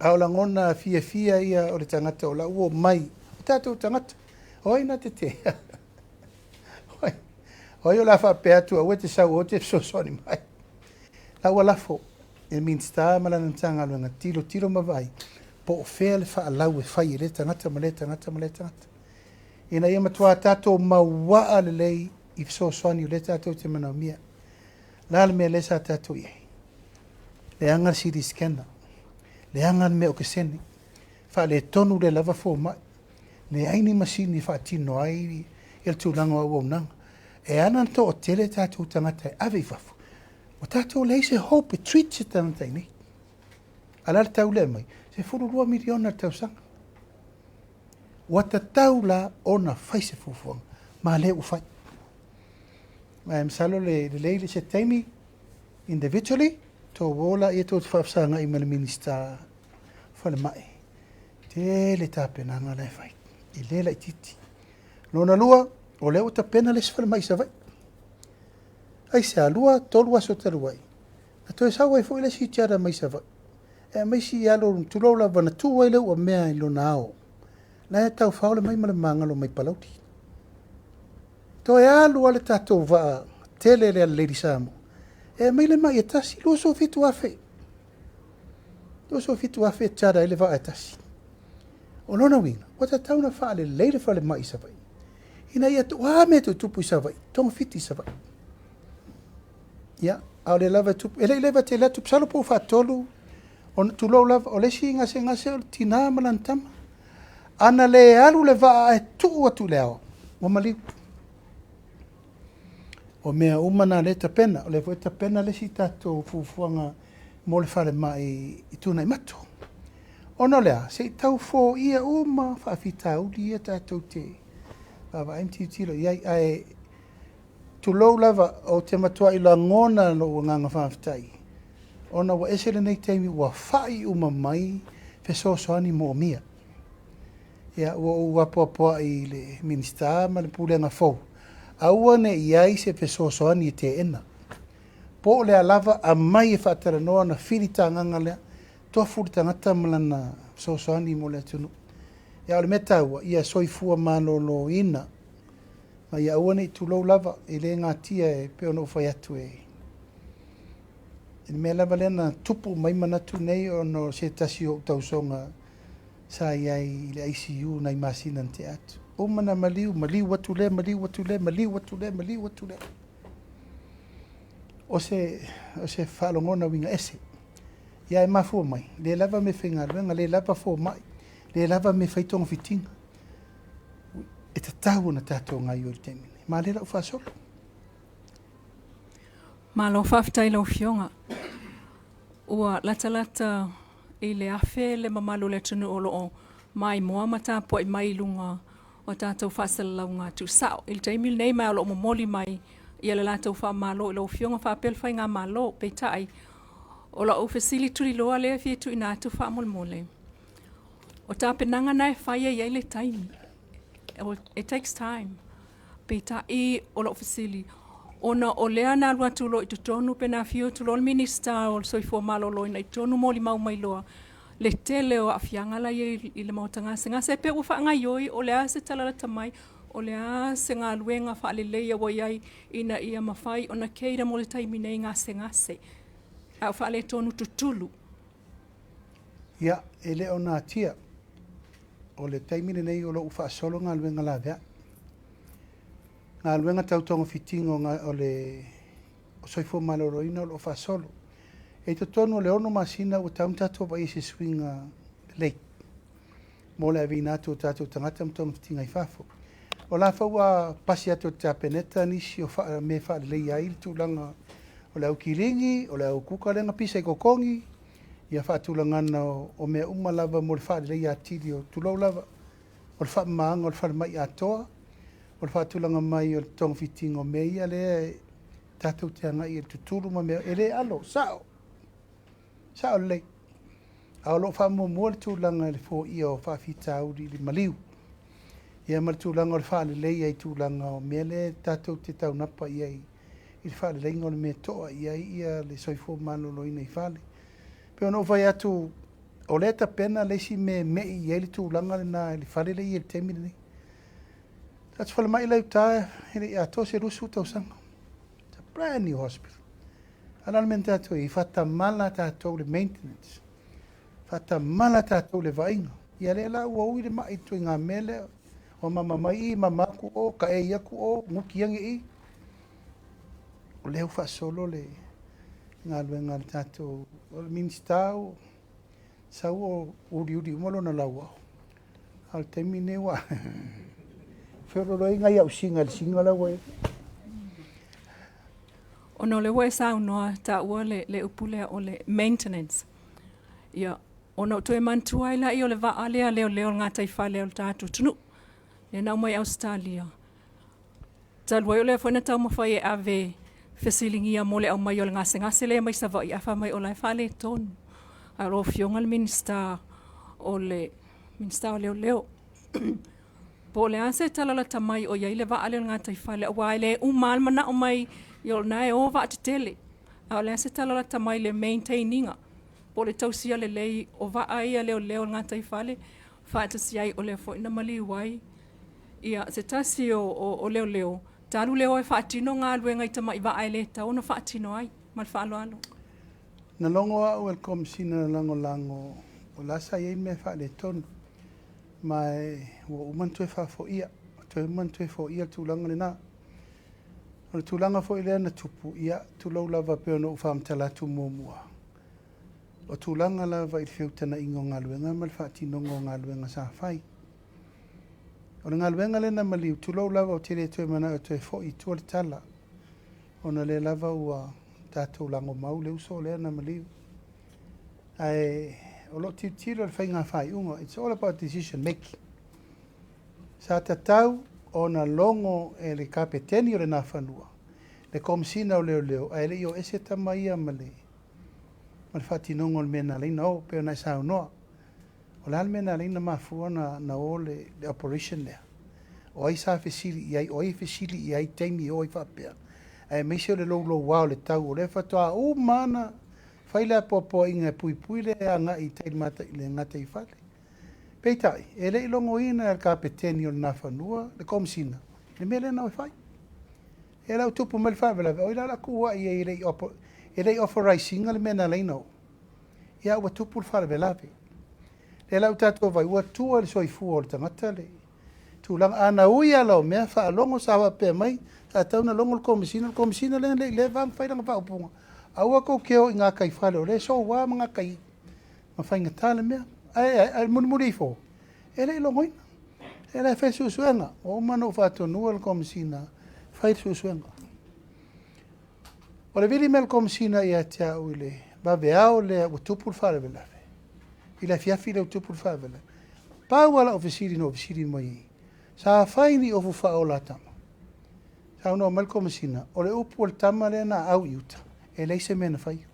A o lagona fiafia ia o le tagata o la ua mai, o tatou tagata, o ai na te te? O ai o la faapea atu aua te sau o te fesoasoani mai. La ua lafo e le Minisita ma lana Matagaluega tilotilo ma vaai po o fea le faalau e fai e lea tagata ma lea tagata ma lea tagata, ina ia matua tatou mauaa lelei i fesoasoani o lea tatou te manaomia. La le mea lea sa tatou i ai? Leaga le CT scanner, leaga le mea okesene, faaletonu le lava fomai, leai ni masini e faatino ai ia le tulaga o auaunaga. E ala ona toatele tatou tagata e ave i fafo, ua tatou leai se hope e treat se tagata i nei. A o le a le tau lea mai? $12 miliona le tausaga. Ua tatau la ona fai se fuafuaga, ma lea ua fai. Ma e masalo le lelei le se taimi individually, tou o laia tou te faafesagai ma le Minisita Falemai. Tele tapenaga la e fai, e le laitiiti. Lona lua, o lea ua tapena le isi falemai i Savaii. Aisea, 2, 3 aso talu ai, na toe sau ai foi le isi tiara mai Savaii. E aumai si alo, tulou lava, na tuu ai le uamea i lona ao. La e tau le mai ma le magalo mai Palauli. Toe alu lava le tatou vaa tele lea le Lady Samoa. E aumai le mai e tasi, 27,000. 27,000 e tiara ai le vaa e tasi. O lona uiga, ua tatau ona faalelei le falemai i Savaii, ina ia o a mea e tutupu i Savaii, togafiti i Savaii. Ia, a o lea lava e tupu, e le i leva tele atu, masalo po o faatolu, ona tulou lava, o le isi gasegase o le tina ma lana tama. Ana le alu le vaa ae tuu atu i le ao, ua maliu. O mea uma na lea e tapena, o lea foi e tapena le isi tatou fuafuaga mo le falemai i Tuanaimato. Ona o le a, se i tau foia uma faafitauli ia tatou te vaavaai ma tilotilo i ai. Ae tulou lava, ou te matuai lagona lou agaga faafetai, ona ua ese lenei taimi ua fai uma mai fesoasoani moomia. Ia, ua ou apoapoai i le Minisita ma le Pulega fou, aua ne i ai se fesoasoani e teena. Po o le a lava, aumai e faatalanoa ona filitagaga lea, tofu le tagata ma lana fesoasoani mo le atunuu. Ia, o le mea taua, ia soifua maloloina, ma ia aua ne i tulou lava, e le gatia e pei ona ou fai atu e i le mea lava lea na tupu mai manatu nei ona o se tasi o ou tausoga. Sa i ai i le ICU nai masina na tea atu. Uma na maliu, maliu atu lea, maliu atu lea, maliu atu lea, maliu atu lea. O se, o se faalogona uiga ese. Ia e mafua mai, le lava mea faigaluega, le lava fomai, le lava mea fai togafitiga. E tatau ona tatou gaoioi i le taimi lenei. Ma lea la ua faasolo. Malo faafetai i lau Afioga. Ua latalata i le 1,000 le mamalu o le atunuu o lo o maimoa ma tapuai mai i luga o tatou faasalalauga tuusao. I le taimi lenei ma o lo o momoli mai ia le latou faamalo i lau Afioga faapea le Faigamalo. Peitai, o lau fesili tuliloa lea e fia tuuina atu faamolemole, o tapenaga na e fai e i ai le taimi. It takes time. Peitai o lau fesili, ona o lea na alu atu loa i totonu pe na afio atu loa le Minisita o le Soifua Maloloina i totonu molimau mai loa le tele o aafiaga la e i ai i le maota gasegase, e pei ua faagaoioi, o le a se tala lata mai, o le a se galuega faaleleia ua i ai ina ia mafai ona cater mo le taimi nei gasegase, a o faaletonu tutulu? Ia, e le o natia. O le taimi lenei o lo o ua faasolo galuega laveai. Galuega tau togafitiga o le soifua maloloina o lo o faasolo. E i totonu o le 6 masina ua tatau ona tatou vaaia se suiga lelei mo le aveina atu o tatou tagata ma togafitiga i fafo. O la foi ua pasi atu e le Kapeneta nisi o mea e faaleleia ai le tulaga o le au kiligi, o le au kuka lea na pisa i totogi, ia faatulagana o mea uma lava mo le faaleleia atili o, tulou lava, o le faamamaaga o le falemai atoa, o le faatulaga mai o le togafitiga o mea ia lea e tatou te agai i le tutulu ma mea, e le alo, sao, sao lelei. A o lo o faamuamua le tulaga i le foia o faafitauli i le maliu, ia ma le tulaga o le faaleleia i tulaga o mea lea tatou te taunapa i ai i le faaleleiga o le mea e toa i ai ia le soifua maloloina i fale. Pe ona ou fai atu, o lea tapena le isi mea e mei i ai le tulaga lena i le fale lea e i ai i le taimi lenei. Tatou falemai la i uta e le i atoa se 20 tausaga. It's a brand new hospital. A o le a le mea na tatou i ai? Faatamala tatou le maintenance. Faatamala tatou le vaaiga. Ia lea la ua ui le mai i le ituaiga mea lea. Ua mama mai i, mama atu o, kaei atu o, nuti ane i. O lea ua faasolo le galuega a le tatou, o le Minisita ua sau o uliuli uma lona lauao. A o le taimi lenei ua feoloolo ai nai au siga i le siga la ua i ai. Ona o lea ua e saunoa taua le upu lea o le maintenance. Ia, ona ou toe manatua ai lea o le vaa lea leoleo o le gataifale o le tatou atunuu, lea na aumai Ausetalia. Talu ai o lea foi na taumafai e ave fesiligia mo le aumai o le gasegase lea mai Savaii, ae fai mai o la e faaletonu. A o lau Afioga le Minisita o le Minisita o Leoleo. Po o le a se tala lata mai o i ai le vaa lea o le gataifale, aua e le uma lava le manao mai, o lena e o vaatetele. A o le a se tala lata mai le maintain ina, po o le tausia lelei o vaa ia leoleo o le gataifale, faatasi ai o lea foi na maliu ai ia se tasi o leoleo, talu lea o e faatino galuega i tamai vaa e le tatau ona faatino ai. Ma le faaaloalo. Na logo au e le Komesina Lagolago o la sa i ai mea faaletonu, ma ua uma ona toe faafoia, toe uma ona toe foia le tulaga lena. O le tulaga foi lea na tupu, ia tulou lava pei ona ou faamatala atu muamua, o tulaga lava i le feutanaiga o galuega ma le faatinoga o galuega sa fai. O le galuega lea na maliu, tulou lava, ou te le toe manao e toe foi i tua le tala, ona lea lava ua tatou lagomau le uso lea na maliu. Ae o lo o tilotilo le faiga faaiuga, it's all about decision making. Sa tatau ona logo e le kapeteni o le Nafanua, le Komesina o Leoleo, ae le i o ese tama ia ma le faatinoga o le mea na ala ai ona o, pei ona e saunoa. O le a le mea na ala ai ona mafua na o le operation lea? O ai sa fesili i ai, o ai e fesili i ai taimi o ai faapea? Aemaise o le louloua o le tau, o lea faatoa uma na fai le apoapoaiga e puipui le agai i tai i le gataifale. Peitai, e le i logoina e le kapeteni o le Nafanua, le Komesina, le mea lea na o e fai. E lau tupu mai le faalavelave, o ai la la kuai ai e le i authorize ina le mea na ala ai ona o. Ia ua tupu le faalavelave. Lea la ua tatou vaai, ua tua i le soifua o le tagata le tulaga. A na ui lava lau mea faalogo sa faapea mai, sa tatau ona logo le Komesina, o le Komesina lea na le i leva ona fai lana faaupuga, aua tou te o i gataifale o lea e soua ma gatai ma faigata le mea. Ae mulimuli ifo, e le i logoina. O lea la e fai le suesuega. Ua uma ona ou faatonuina le Komesina e fai le suesuega. O le vili mai o le Komesina ia te au i le vaveao lea ua tupu le faalavelave, i le afiafi lea ua tupu le faalavelave, pau lava lau fesili na ou fesili mai ai, sa fai ni ofu faaola a tama? Saunoa mai le Komesina, o le upu a le tama lea na aau i uta, e leai se mea na faia.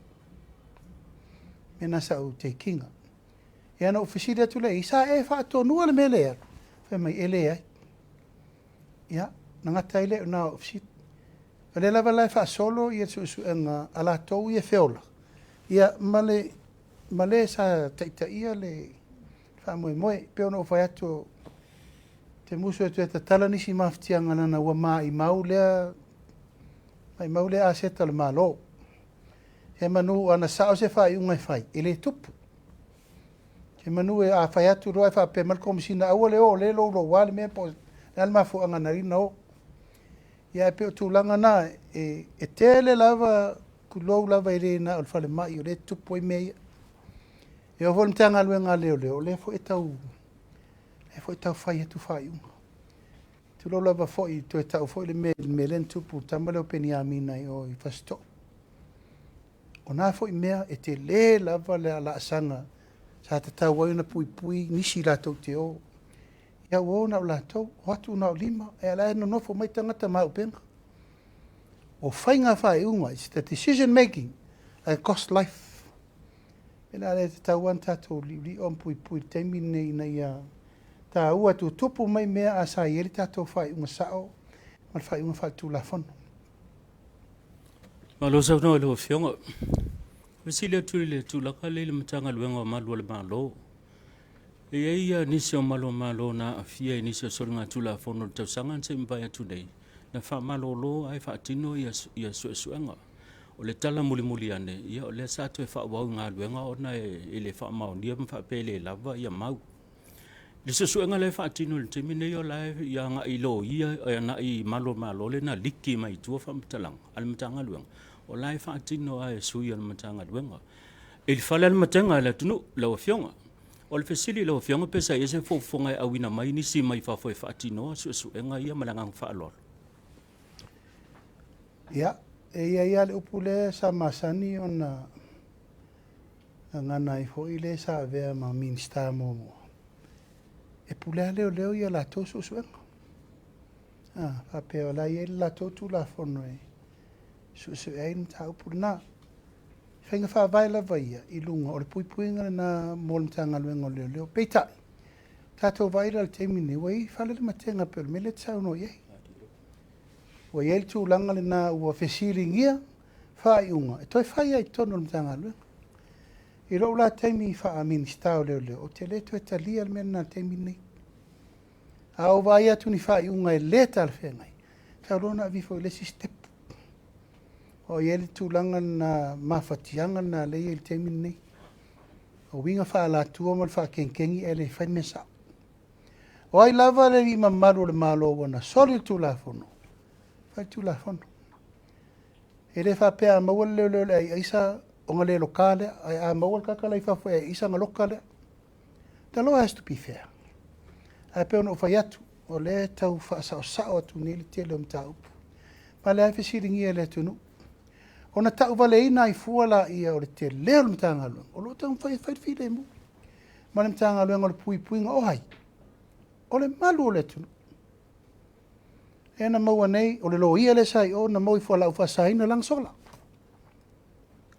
Mea na sa ou take ina. Ia na ou fesili atu lea i ai, sa e faatonua le mea lea e alu? Fai mai, e leai. Ia, na gata ai lea i ina o au fesili. O lea lava la e faasolo le suesuega a latou ia e feola, ia ma le ma le sa taitaia le faamoemoe. E pei ona ou fai atu, ou te musu e toe tatala nisi mafatiaga leaga ua maimau lea aseta a le Malo. Semeamanu ana sao se faaiuga e fai, e le tupu. Semeamanu a fai atu loa ae faapea mai le Komesina aua le o o lea e louloua le mea po o le a le mafuaaga na ala ai ona o. Ia ae pei o tulaga na, e tele lava, tulou lava e le na o le falemai o lea e tutupu ai mea ia. E oo foi i le Matagaluega a Leoleo, o lea foi e tau fai atu faaiuga. Tulou lava foi, toe tau foi le mea lea na tupu i le tama lea o Peniamina i o i Fasitoo. O na foi mea e tele lava le laasaga sa tatau ai ona puipui nisi latou te o. Ia ua o na o latou, o atu na o lima, a o la e nonofo mai tagata ma auupega. O faiga faaiuga, it's the decision making that cost life. O le mea lea e tatau lava ona tatou liolio ma puipui i le taimi lenei ina ia taua e tutupu mai mea ae sa i ai le tatou faaiuga sao ma le faaiuga faaletulafono. Malo saunoa i lau Afioga. Fesili atu i le tulaga lea i le Matagaluega o Malu o le Malo. E i ai ia nisi o malu o Malo na aafia i nisi o soligatulafono i le tausaga na se i mavae atu nei, na faamalolo ae faatino ia suesuega. O le tala mulimuli ane, ia o lea sa toe faaauau i galuega ona e le faamaonia ma faapea e le lava ia mau. I le suesuega la e faatino i le taimi lenei o la e agai i loia, agai i malu o Malo lea na liki mai tua faamatalaga a le Matagaluega, o la e faatino lava e sui o le Matagaluega. I le fale lava le matega i le atunuu lau Afioga. O le fesili i lau Afioga pe sa i ai se fuafuaga e auina mai nisi mai fafo e faatinoa suesuega ia ma le agaga faaaloalo. Ia, e i ai lava le upu lea sa masani ona gagana ai foi le sa avea ma Minisita muamua, e pule lava leoleo ia latou suesuega. A faapea o la e i ai le latou Tulafono e suesue ai le mataupu lena. Faiga faavae lava ia i luga o le puipuiga lena mo le Matagaluega o Leoleo. Peitai, tatou vaai la i le taimi lenei, ua i ai fale le matega pei o le mea lea e te saunoa i ai. Ua i ai le tulaga lena ua fesiligia faaiuga e toe fai lava i totonu o le Matagaluega. I lou la taimi faa-Minisita o Leoleo, ou te le toe talia le mea lena i le taimi lenei. A ou vaai atu i ni faaiuga e le talafeagai, e tatau loa ona aveifo i le isi sitepu. O i ai le tulaga lena, mafatiaga lena lea e i ai i le taimi lenei. O uiga faaalatua ma le faakegikegi ae le fai le mea sao. O ai lava le alii mamalu o le Malo ua na soli le Tulafono, fai le Tulafono. E le faapea a maua le leoleo i le ai aisa ona le loka lea, ae a maua le tagata la i fafo e ai aisa ona loka lea. The law has to be fair. Ae pei ona ou fai atu, o lea e tau faasaosao atu nei le tele o mataupu. Ma o lea e fesiligia e le atunuu. Ona tauvaleina ai fua laia o le tele o le Matagaluega, o lo o taumafai e fai le filemu. Ma le Matagaluega o le puipuiga o ai? O le malu o le atunuu. Lea na maua nei, o le loia lea sa i o na maua i fualaau faasaina lana sola.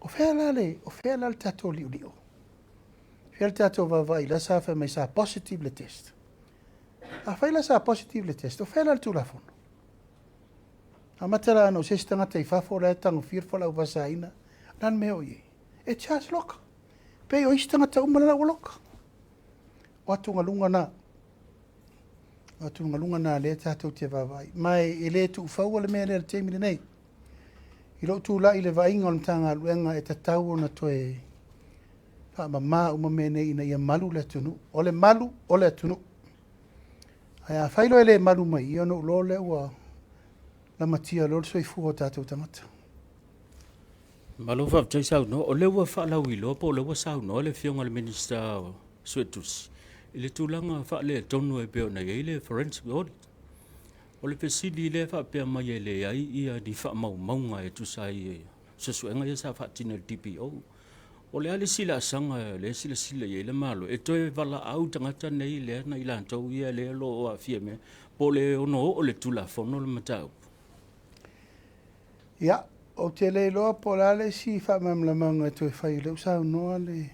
O fea la le, o fea la le tatou liolio? O fea le tatou vaavaai la sa fai mai sa positive le test? Afai la sa positive le test, o fea la le Tulafono? Amata la ana o se isi tagata i fafo la e tagofia le fualaau faasaina, o le a le mea o i ai? E charge loka. Pei o isi tagata uma la ua loka. O atugaluga na. O atugaluga na lea tatou te vaavaai. Ma e le tuufaua le mea lea i le taimi lenei. I lou tulai i le vaaiga o le Matagaluega e tatau ona toe Faamama uma mea nei ina ia malu le atunuu. O le malu o le atunuu. Ae afai loa e le malu mai i i, ona ou iloa lea ua lamatia loa le soifua o tatou tagata. Malo faafetai saunoa. O lea ua faalauiloa po o lea ua saunoa le Afioga i le Minisita o Suetusi i le tulaga faaletonu e pei ona i ai le forensic audit. O le fesili lea e faapea mai e leai ia ni faamaumauga e tusa ai suesuega ia sa faatino e le DPO. O le a le isi laasaga lea e silasila i ai le Malo e toe valaau tagata nei lea na i latou ia lea o lo o aafia i mea, po o le ono oo i le Tulafono le mataupu? Ia, ou te le iloa po o le a le isi faamalamalamaga e toe fai o lea ua saunoa le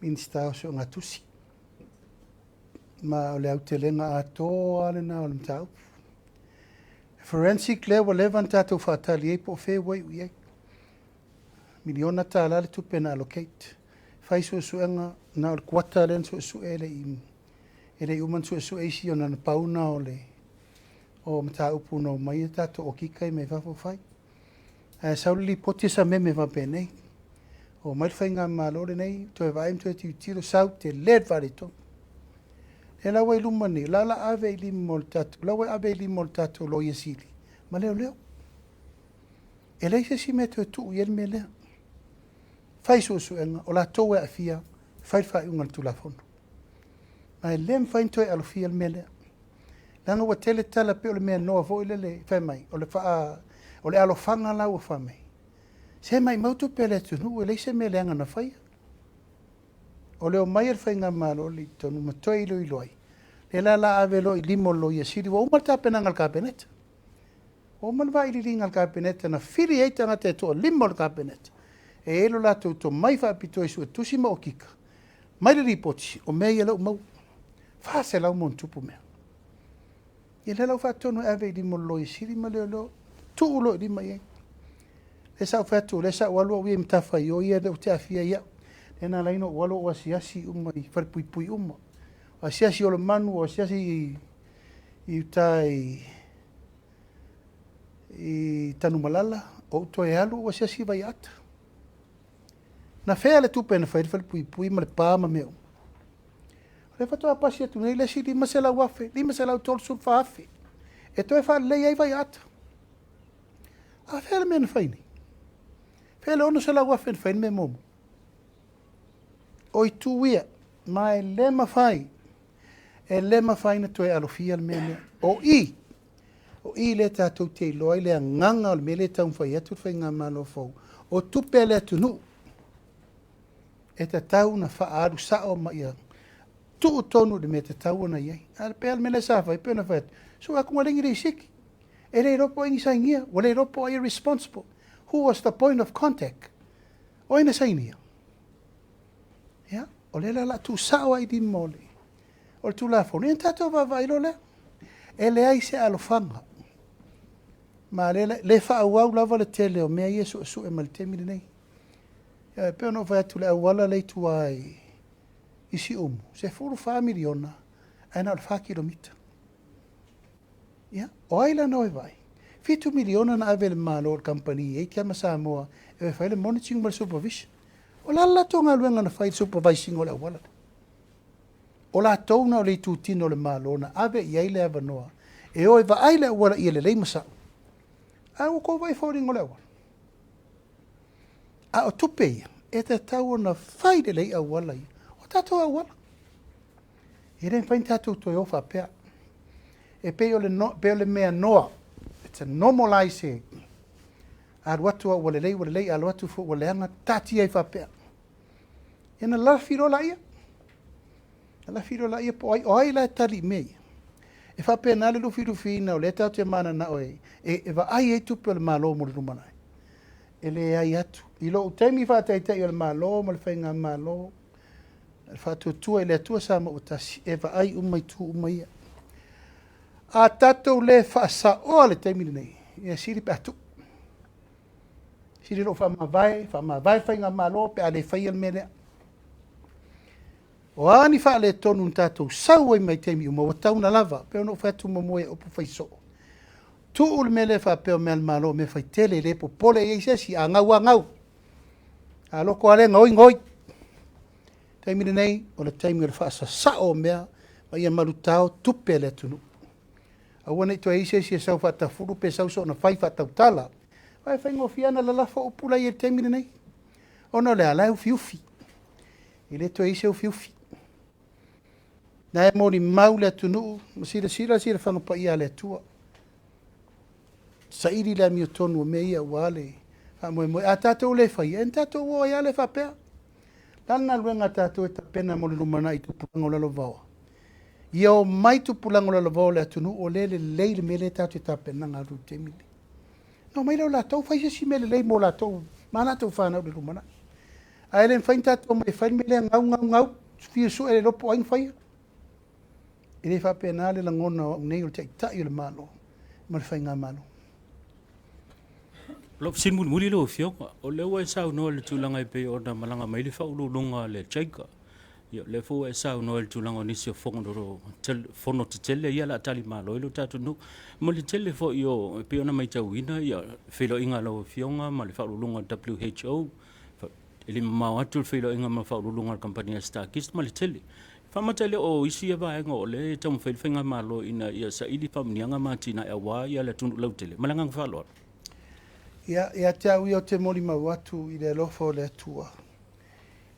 Minisita o Suegatusi. Ma o le aotelega atoa lava lena o le mataupu. Forensic lea ua leva ona tatou faatali ai po o fea ua iu i ai. Miliona tala le tupe na allocate. Fai suesuega na o le kuata lea na suesue e le i uma ona suesue isi ona na pau na o le o mataupu na omai tatou okika mai fafo fai. Ae sau le lipoti e sameme faapenei. Omai le faigamalo lenei toe vaai ma toe tilotilo, sau tele le faaletonu. Lea la ua i luma nei, la o le a ave i lima o le tatou, la ua ave i lima o le tatou Loia Sili ma leoleo. E leai se isi mea e toe tuu i ai le mea lea. Fai suesuega, o latou e aafia, fai le faaiuga a le Tulafono. Ma e le mafai ona toe alofia le mea lea. Leaga ua tele tala pei o le mea noa foi lele fai mai, o le o le alofaga la ua fai mai. Se maumau tupe a le atunuu e leai se mea leaga na faia. O le omai o le faigamalo lenei i totonu ma toe iloilo ai, lea la o le a ave loa i lima o le Loia Sili, ua uma le tapenaga a le Kapeneta. Ua uma le vailiiliga a le Kapeneta na fili ai tagata e toalima o le Kapeneta, e i ai lo latou tomai faapitoa i suetusi ma okika, mai le lipoti, o mea ia o lea ua maua. 400+ mea. Ia lea la ua faatonu e ave i lima o le Loia Sili ma leoleo, tuu loa i lima i ai. Lea sa ou fai atu, lea sa ou alu au ia i matafaioi ia lea ou te aafia ai au. Lea na ala ai ona ou alu ou asiasi uma i falepuipui uma. O asiasi i Oloamanu, o asiasi i uta i Tanumalala, ou toe alu ou asiasi i Vaiaata. Na fea le tupe na fai ai le falepuipui ma le pa ma mea uma? O lea faatoa pasi atu nei le isi $500,000, $534,000 e toe faalelei ai Vaiaata. A fea le mea na fai nei? Fea le $600,000 na fai ai le mea muamua? O itu ia, ma e le mafai, e le mafai ona toe alofia le mea lea. O i, o i lea tatou te iloa ai le agaga o le mea lea e taumafai atu le faigamalo fou, o tupe a le atunuu e tatau ona faaalu sao ma ia tuu tonu i le mea e tatau ona i ai. Ae pei lava o le mea lea sa fai, pei ona fai atu, sue atu ua leai ni lisiti. E le iloa po o ai ni sainia, ua le iloa po o ai e responsible. Who was the point of contact? O ai na sainia? Ia, o lea la o le a tuusao ai i lima o le Tulafono, ia ona tatou vaavaai loa lea. E leai se alofaga, ma o lea e faaauau lava le tele o mea ia e suesue mai le taimi lenei. E pei ona ou fai atu i le auala lea i tua i Siumu, $14 miliona ae na o le 4 kilomita. Ia, o ai la na o e vaai? $7 miliona na ave e le Malo i le kamupani Eight ma Samoa e fai le monitoring ma le supervision. O le a le latou galuega na fai i le supervise ina o le auala lea? O latou na o le itutino o le Malo na ave i ai le avanoa e o e vaai le auala ia lelei ma sao. Ae ua outou vaai i foliga o le auala. A o tupe ia, e tatau ona fai lelei auala ia. O tatou auala. E le mafai ona tatou toe o faapea. E pei o le, no, pei o le mea noa. It's a normalize. Alu atu ua lelei, ua lelei, alu atu foi ua leaga, taatia ai faapea. Ia na lafi loa laia. Na lafi loa laia po o ai, o ai la e tali i mea ia. E faapena le lufilufiina o lea tatou te mananao e vaai ai tupe o le Malo mo le lumanai. E leai atu. I lou taimi faataitai o le Malo ma le faigamalo, le faatuatua i le Atua Samoa ua tasi, e vaai uma itu uma ia. A tatou le faasaoa le taimi lenei, ia sili pe a tuu. Sili lou faamavae, faamavae le faigamalo pe a le faia le mea lea. O a ni faaletonu na tatou sau ai mai taimi uma, ua tatau ona lava. Pei ona ou fai atu muamua i upu fai soo. Tuu le mea lea faapea o mea a le Malo, o mea faitele, le popole i ai se isi, a gau lava gau. A loko lava le gaoi, gaoi. Taimi lenei, o le taimi o le faasasao o mea ma ia malutao tupe a le atunuu. Aua ne i toe i ai se isi e sau faatafulu pe sau soona fai faatautala. Aua e faigofie lava ona lalafo upu la e i ai i le taimi lenei. Ona o le a? O la e ufiufi. E le toe i ai se ufiufi. Na e molimau le atunuu ma silasila le silafaga paia a le Atua. Saili le amiotonu o mea ia aua le faamoemoe. A tatou le faia, e na tatou o ai lava lea faapea. O le a le galuega a tatou e tapena mo le lumanai i tupulaga o lalovaoa? Ia omai tupulaga o lalovaoa o le atunuu o lea e lelei le mea lea tatou te tapenaga atu i le taimi lenei. Ona omai lea o latou fai se isi mea lelei mo latou ma latou fanau i le lumanai. Ae le mafai ona tatou omai e fai le mea lea gau, gau, gau, fia sue le iloa po o ai na faia. E le faapena le lagona o au nei o le Taitai o le Malo ma le Faigamalo. O lau fesili mulimuli lau Afioga, o lea ua e saunoa i le tulaga e pei ona malaga mai le Faauluuluga a le JICA, ia o lea foi ua e saunoa i le tulaga o nisi o fono tetele ia o le a talimalo ai lo tatou atunuu, ma le tele foi o, e pei ona matauina feiloaiga a lau Afioga ma le Faauluuluga a le WHO, e le i mamao atu le feiloaiga ma le Faauluuluga a le Kamupani a Star-Kist ma le tele. Faamata e le o isi ia vaega o lea e taumafai le Faigamalo ina ia saili faamanuiaga ma atinae aua le atunuu lautele. Ma le agaga faaaloalo. Ia, ia te au ia ou te molimau atu i le alofa o le Atua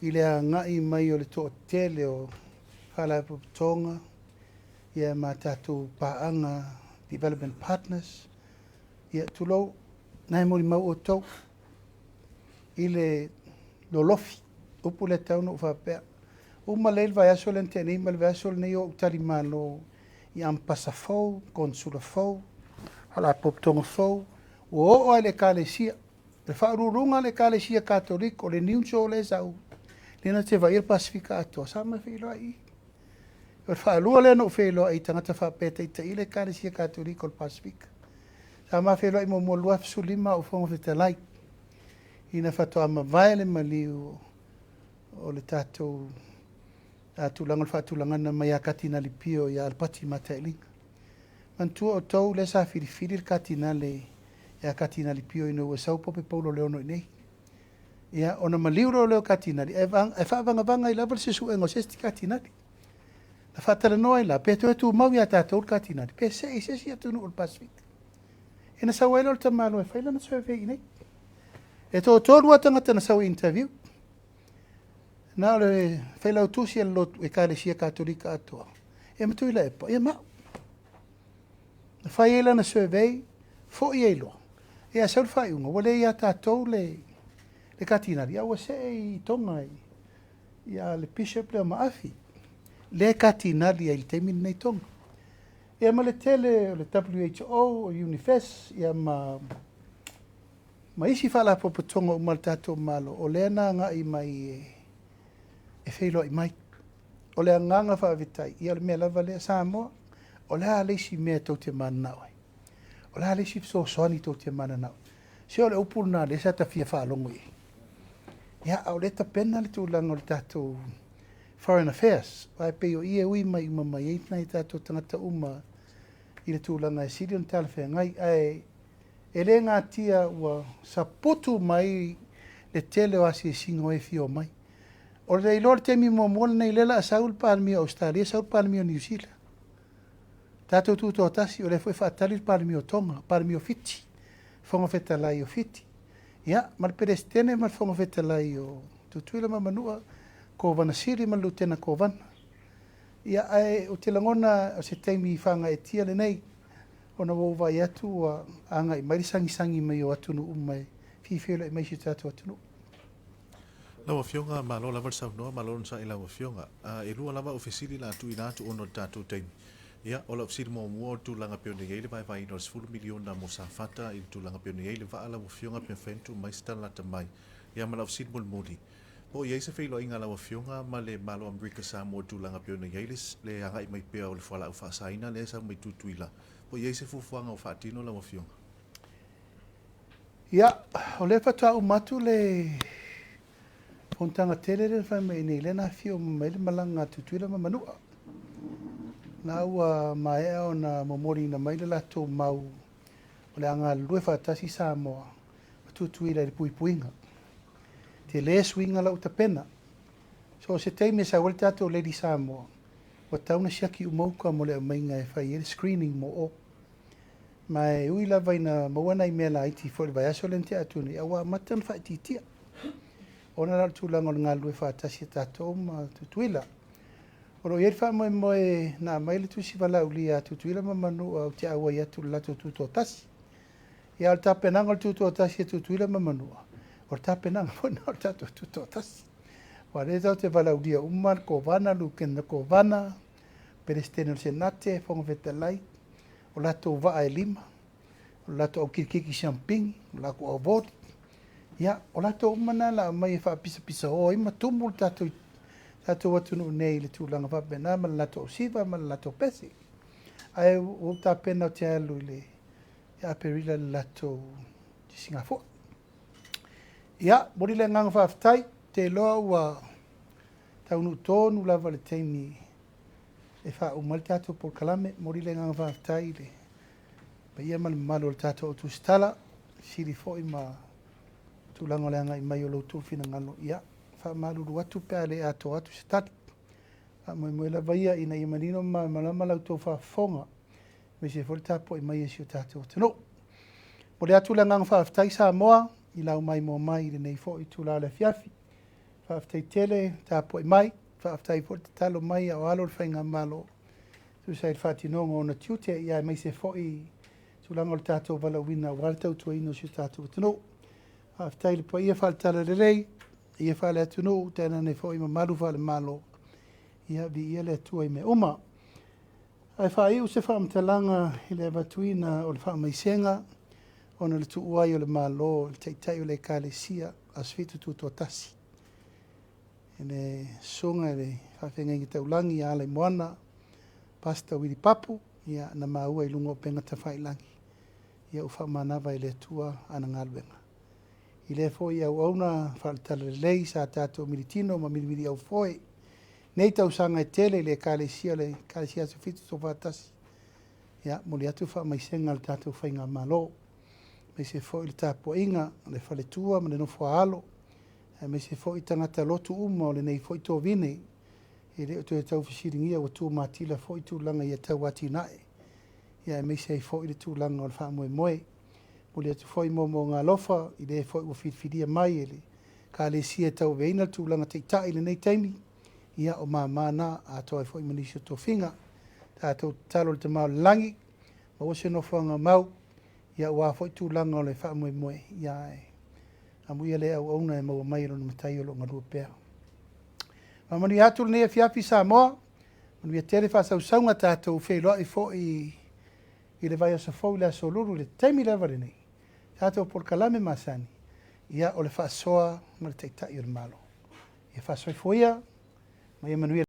i le agai mai o le toatele o Faalapotopotoga ia ma tatou paaga development partners, ia tulou, na e molimau outou i le lolofi, upu lea e tatau ona ou faapea. Uma lelei le vaiaso lea na tea nei ma le vaiaso lenei o ou talimalo i Ampasa fou, Konesula fou, Faalapotopotoga fou, ua oo lava i le Ekalesia. Le faauluuluga a le Ekalesia Katoliko, le Nuncio lea e sau, lea na te vaaia le Pasefika atoa, sa ma feiloai i i. O le faalua lea na ou feiloai i tagata faapea e taitaia le Ekalesia Katoliko o le Pasefika. Sa ma feiloai muamua i le 2015 a o ou Fofoga Fetalai, ina faatoa mavae le maliu o le tatou tulaga o le faatulagaga mai ia Katinali Pio ia Alapati Matailiga. Manatua outou lea sa filifili le Katinale ia Katinali Pio ina ua sau Pope Paulo Leono i inei. Ia, ona maliu loa lea o Katinali, ae faavagavaga ai lava le suesuega o se isi Katinali. Na faatalanoa ai la, pe toe tumau ia tatou le Katinali, pe see i se isi atunuu o le Pasefika. Ia na sau ai lea o le tamaloa e fai lana survey i inei. E toatolu lava tagata na sau e interview. Na o le failautusi a le lotu Ekalesia Katolika atoa, ia ma Tuilaepa, ia ma au. Na fai ai lana survey, foi ai loa, ia sau le faaiuga, ua le ia tatou le Katinali, a ua see i Tonga ia le Bishop lea o Maafi, lea e Katinali ai i le taimi lenei Tonga. Ia ma le tele o le WHO, o UNIFES, ia ma isi faalapotopotoga uma a le tatou Malo, o lea na agai mai e feiloai mai. O le agaga faafetai, ia o le mea lava lea, Samoa, o le a le isi mea tou te mananao ai? O le a le isi fesoasoani tou te mananao ai? Se o le upu lena lea sa ta fia faalogo i ai. Ia, a o lea e tapena le tulaga o le tatou Foreign Affairs, aua e pei o i e ui mai uma mai ai nai tatou tagata uma i le tulaga e sili ona talafeagai. Ae e le natia ua saputu mai le tele o asiasiga o e fia omai. O le iloa o le taimi muamua lenei lea o le a sau le Palemia o Ausetalia, sau le Palemia o Niu Sila. Tatou tutoatasi, o lea foi e faatali le Palemia o Tonga, Palemia o Fiti, Fofoga Fetalai o Fiti, ia, ma le Peresetene ma le Fofoga Fetalai o Tutuila ma Manua, Kovana Sili ma le Lutena Kovana. Ia, ae ou te lagona o se taimi faagaeetia lenei, ona ua ou vaai atu ua agai mai le sagisagi mai o atunuu uma e fia feiloai mai i si o tatou atunuu. Lau Afioga, malo lava le saunoa, malo onosai i lau Afioga. E lua lava au fesili la tuuina atu ona o le tatou taimi. Ia, o lau fesili muamua o le tulaga pei ona i ai le vaevaeina o le $10 miliona mo Safata i le tulaga pei ona i ai le vaa lau Afioga pe mafai ona tuu mai se tala lata mai. Ia ma lau fesili mulimuli, po o i ai se feiloaiga a lau Afioga ma le Malo o Amerika Samoa i le tulaga pei ona i ai le le agai mai pea o le fualaau faasaina lea e sau mai Tutuila, po o i ai se fuafuaga o faatino lau Afioga? Ia, o lea faatoa uma atu le fonotaga tele lea na fai mai nei, lea na afio uma mai le malaga a Tutuila ma Manua. Na ua maea ona momoliina mai le latou mau o le a galulue faatasi Samoa ma Tutuila i le puipuiga. Tele suiga la ua tapena. So o se taimi e sau ai le tatou Lady Samoa, ua tatau ona siaki uma uka mo le aumaiga e fai ai le screening mo o. Ma e ui lava ina maua nai mea laiti foi i le vaiaso lea na tea atu nei, a ua amata ona faaitiitia. Ona la o le tulaga o le galulue faatasi a tatou ma Tutuila. O lo o i ai le faamoemoe na aumai le tusi valaaulia a Tutuila ma Manua ou te auai atu i le latou tutoatasi. Ia, o le tapenaga o le tutoatasi a Tutuila ma Manua, o le tapenaga foi lena o le tatou tutoatasi. Aua o lea tatou te valaaulia uma le Kovana, Lutena Kovana, Peresetene o le Senate, Fofoga Fetalai, o latou vaa e lima, o le latou aukilikiki siampini, o latou auvoli. Ia, o latou uma na la aumai e faapisapisaoa ai ma tumu le tatou tatou atunuu nei i le tulaga faapena ma le latou ausiva ma le latou pese. Ae ua ou tapena ou te alu i le Aperila i le latou sisigafua. Ia, momoli le agaga faafetai, ou te iloa ua taunuu tonu lava le taimi e faauma ai le tatou polokalame. Momoli le agaga faafetai i le paia ma le mamalu o le tatou au tusitala, fesili foi ma tulaga o le agai mai o lo outou finagalo. Ia, faamalulu atu pe a le atoa atu se tali. Faamoemoe lava ia ina ia manino ma malamalama la outou faafofoga, aemaise foi le tapuai mai a si o tatou atunuu. Momoli atu le agaga faafetai Samoa i lau maimoa mai i lenei foi itula o le afiafi. Faafetai tele tapuai mai, faafetai foi le tatalo mai a o alo le faigamalo e tusa ai le faatinoga o ona tiute, ia aemaise foi tulaga o le tatou valaauina aua le tautuaina o si o tatou atunuu. Faafetai i le paia faale-Talalelei, paia faale-atunuu, tainane foi mamalu faale-Malo, ia viia le Atua i mea uma. Ae faaiu se faamatalaga i le avatuina o le faamaisega ona o le tuua ai o le Malo i le Taitai o le Ekalesia Aso Fitu Tutoatasi, i le Susuga i le Faafeagaiga Taulagi ia Alaimoana Pastor Willie Papu, ia na maua i luga o upega tafailagi, ia ua faamanava e le Atua ana galuega. I lea foi auauna faale-talalelei sa tatou militino ma milimiliaufoe nei tausaga e tele i le Ekalesia o le Ekalesia Aso Fitu Tutoatasi, ia momoli atu faamaisega a le tatou faigamalo, aemaise foi le tapuaiga a le faletua ma le nofoaalo, aemaise foi tagata lotu uma o lenei foi tovine, e le o toe tau fesiligia ua tumatila foi tulaga ia tau atinae, ia aemaise ai foi le tulaga o le faamoemoe. Momoli atu foi moomooga alofa i le foi ua filifilia mai e le Ekalesia e tauaveina le tulaga taitai i lenei taimi, ia o mama na atoa ai foi ma nisi o tofiga. Tatou tatalo i le Tama o le Lagi, maua se nofoaga mau, ia aua foi tulaga o le faamoemoe, ia ae amuia le auauna e maua mai e lona Matai o lo o galue pea. Faamanuia atu lenei afiafi Samoa, manuia tele faasausauga, tatou feiloai foi i le vaiaso fou i le aso Lulu i le taimi lava lenei, tatou polokalame masani, ia o le faasoa ma le Taitai o le Malo. Ia faasoifua ia ma ia manuia.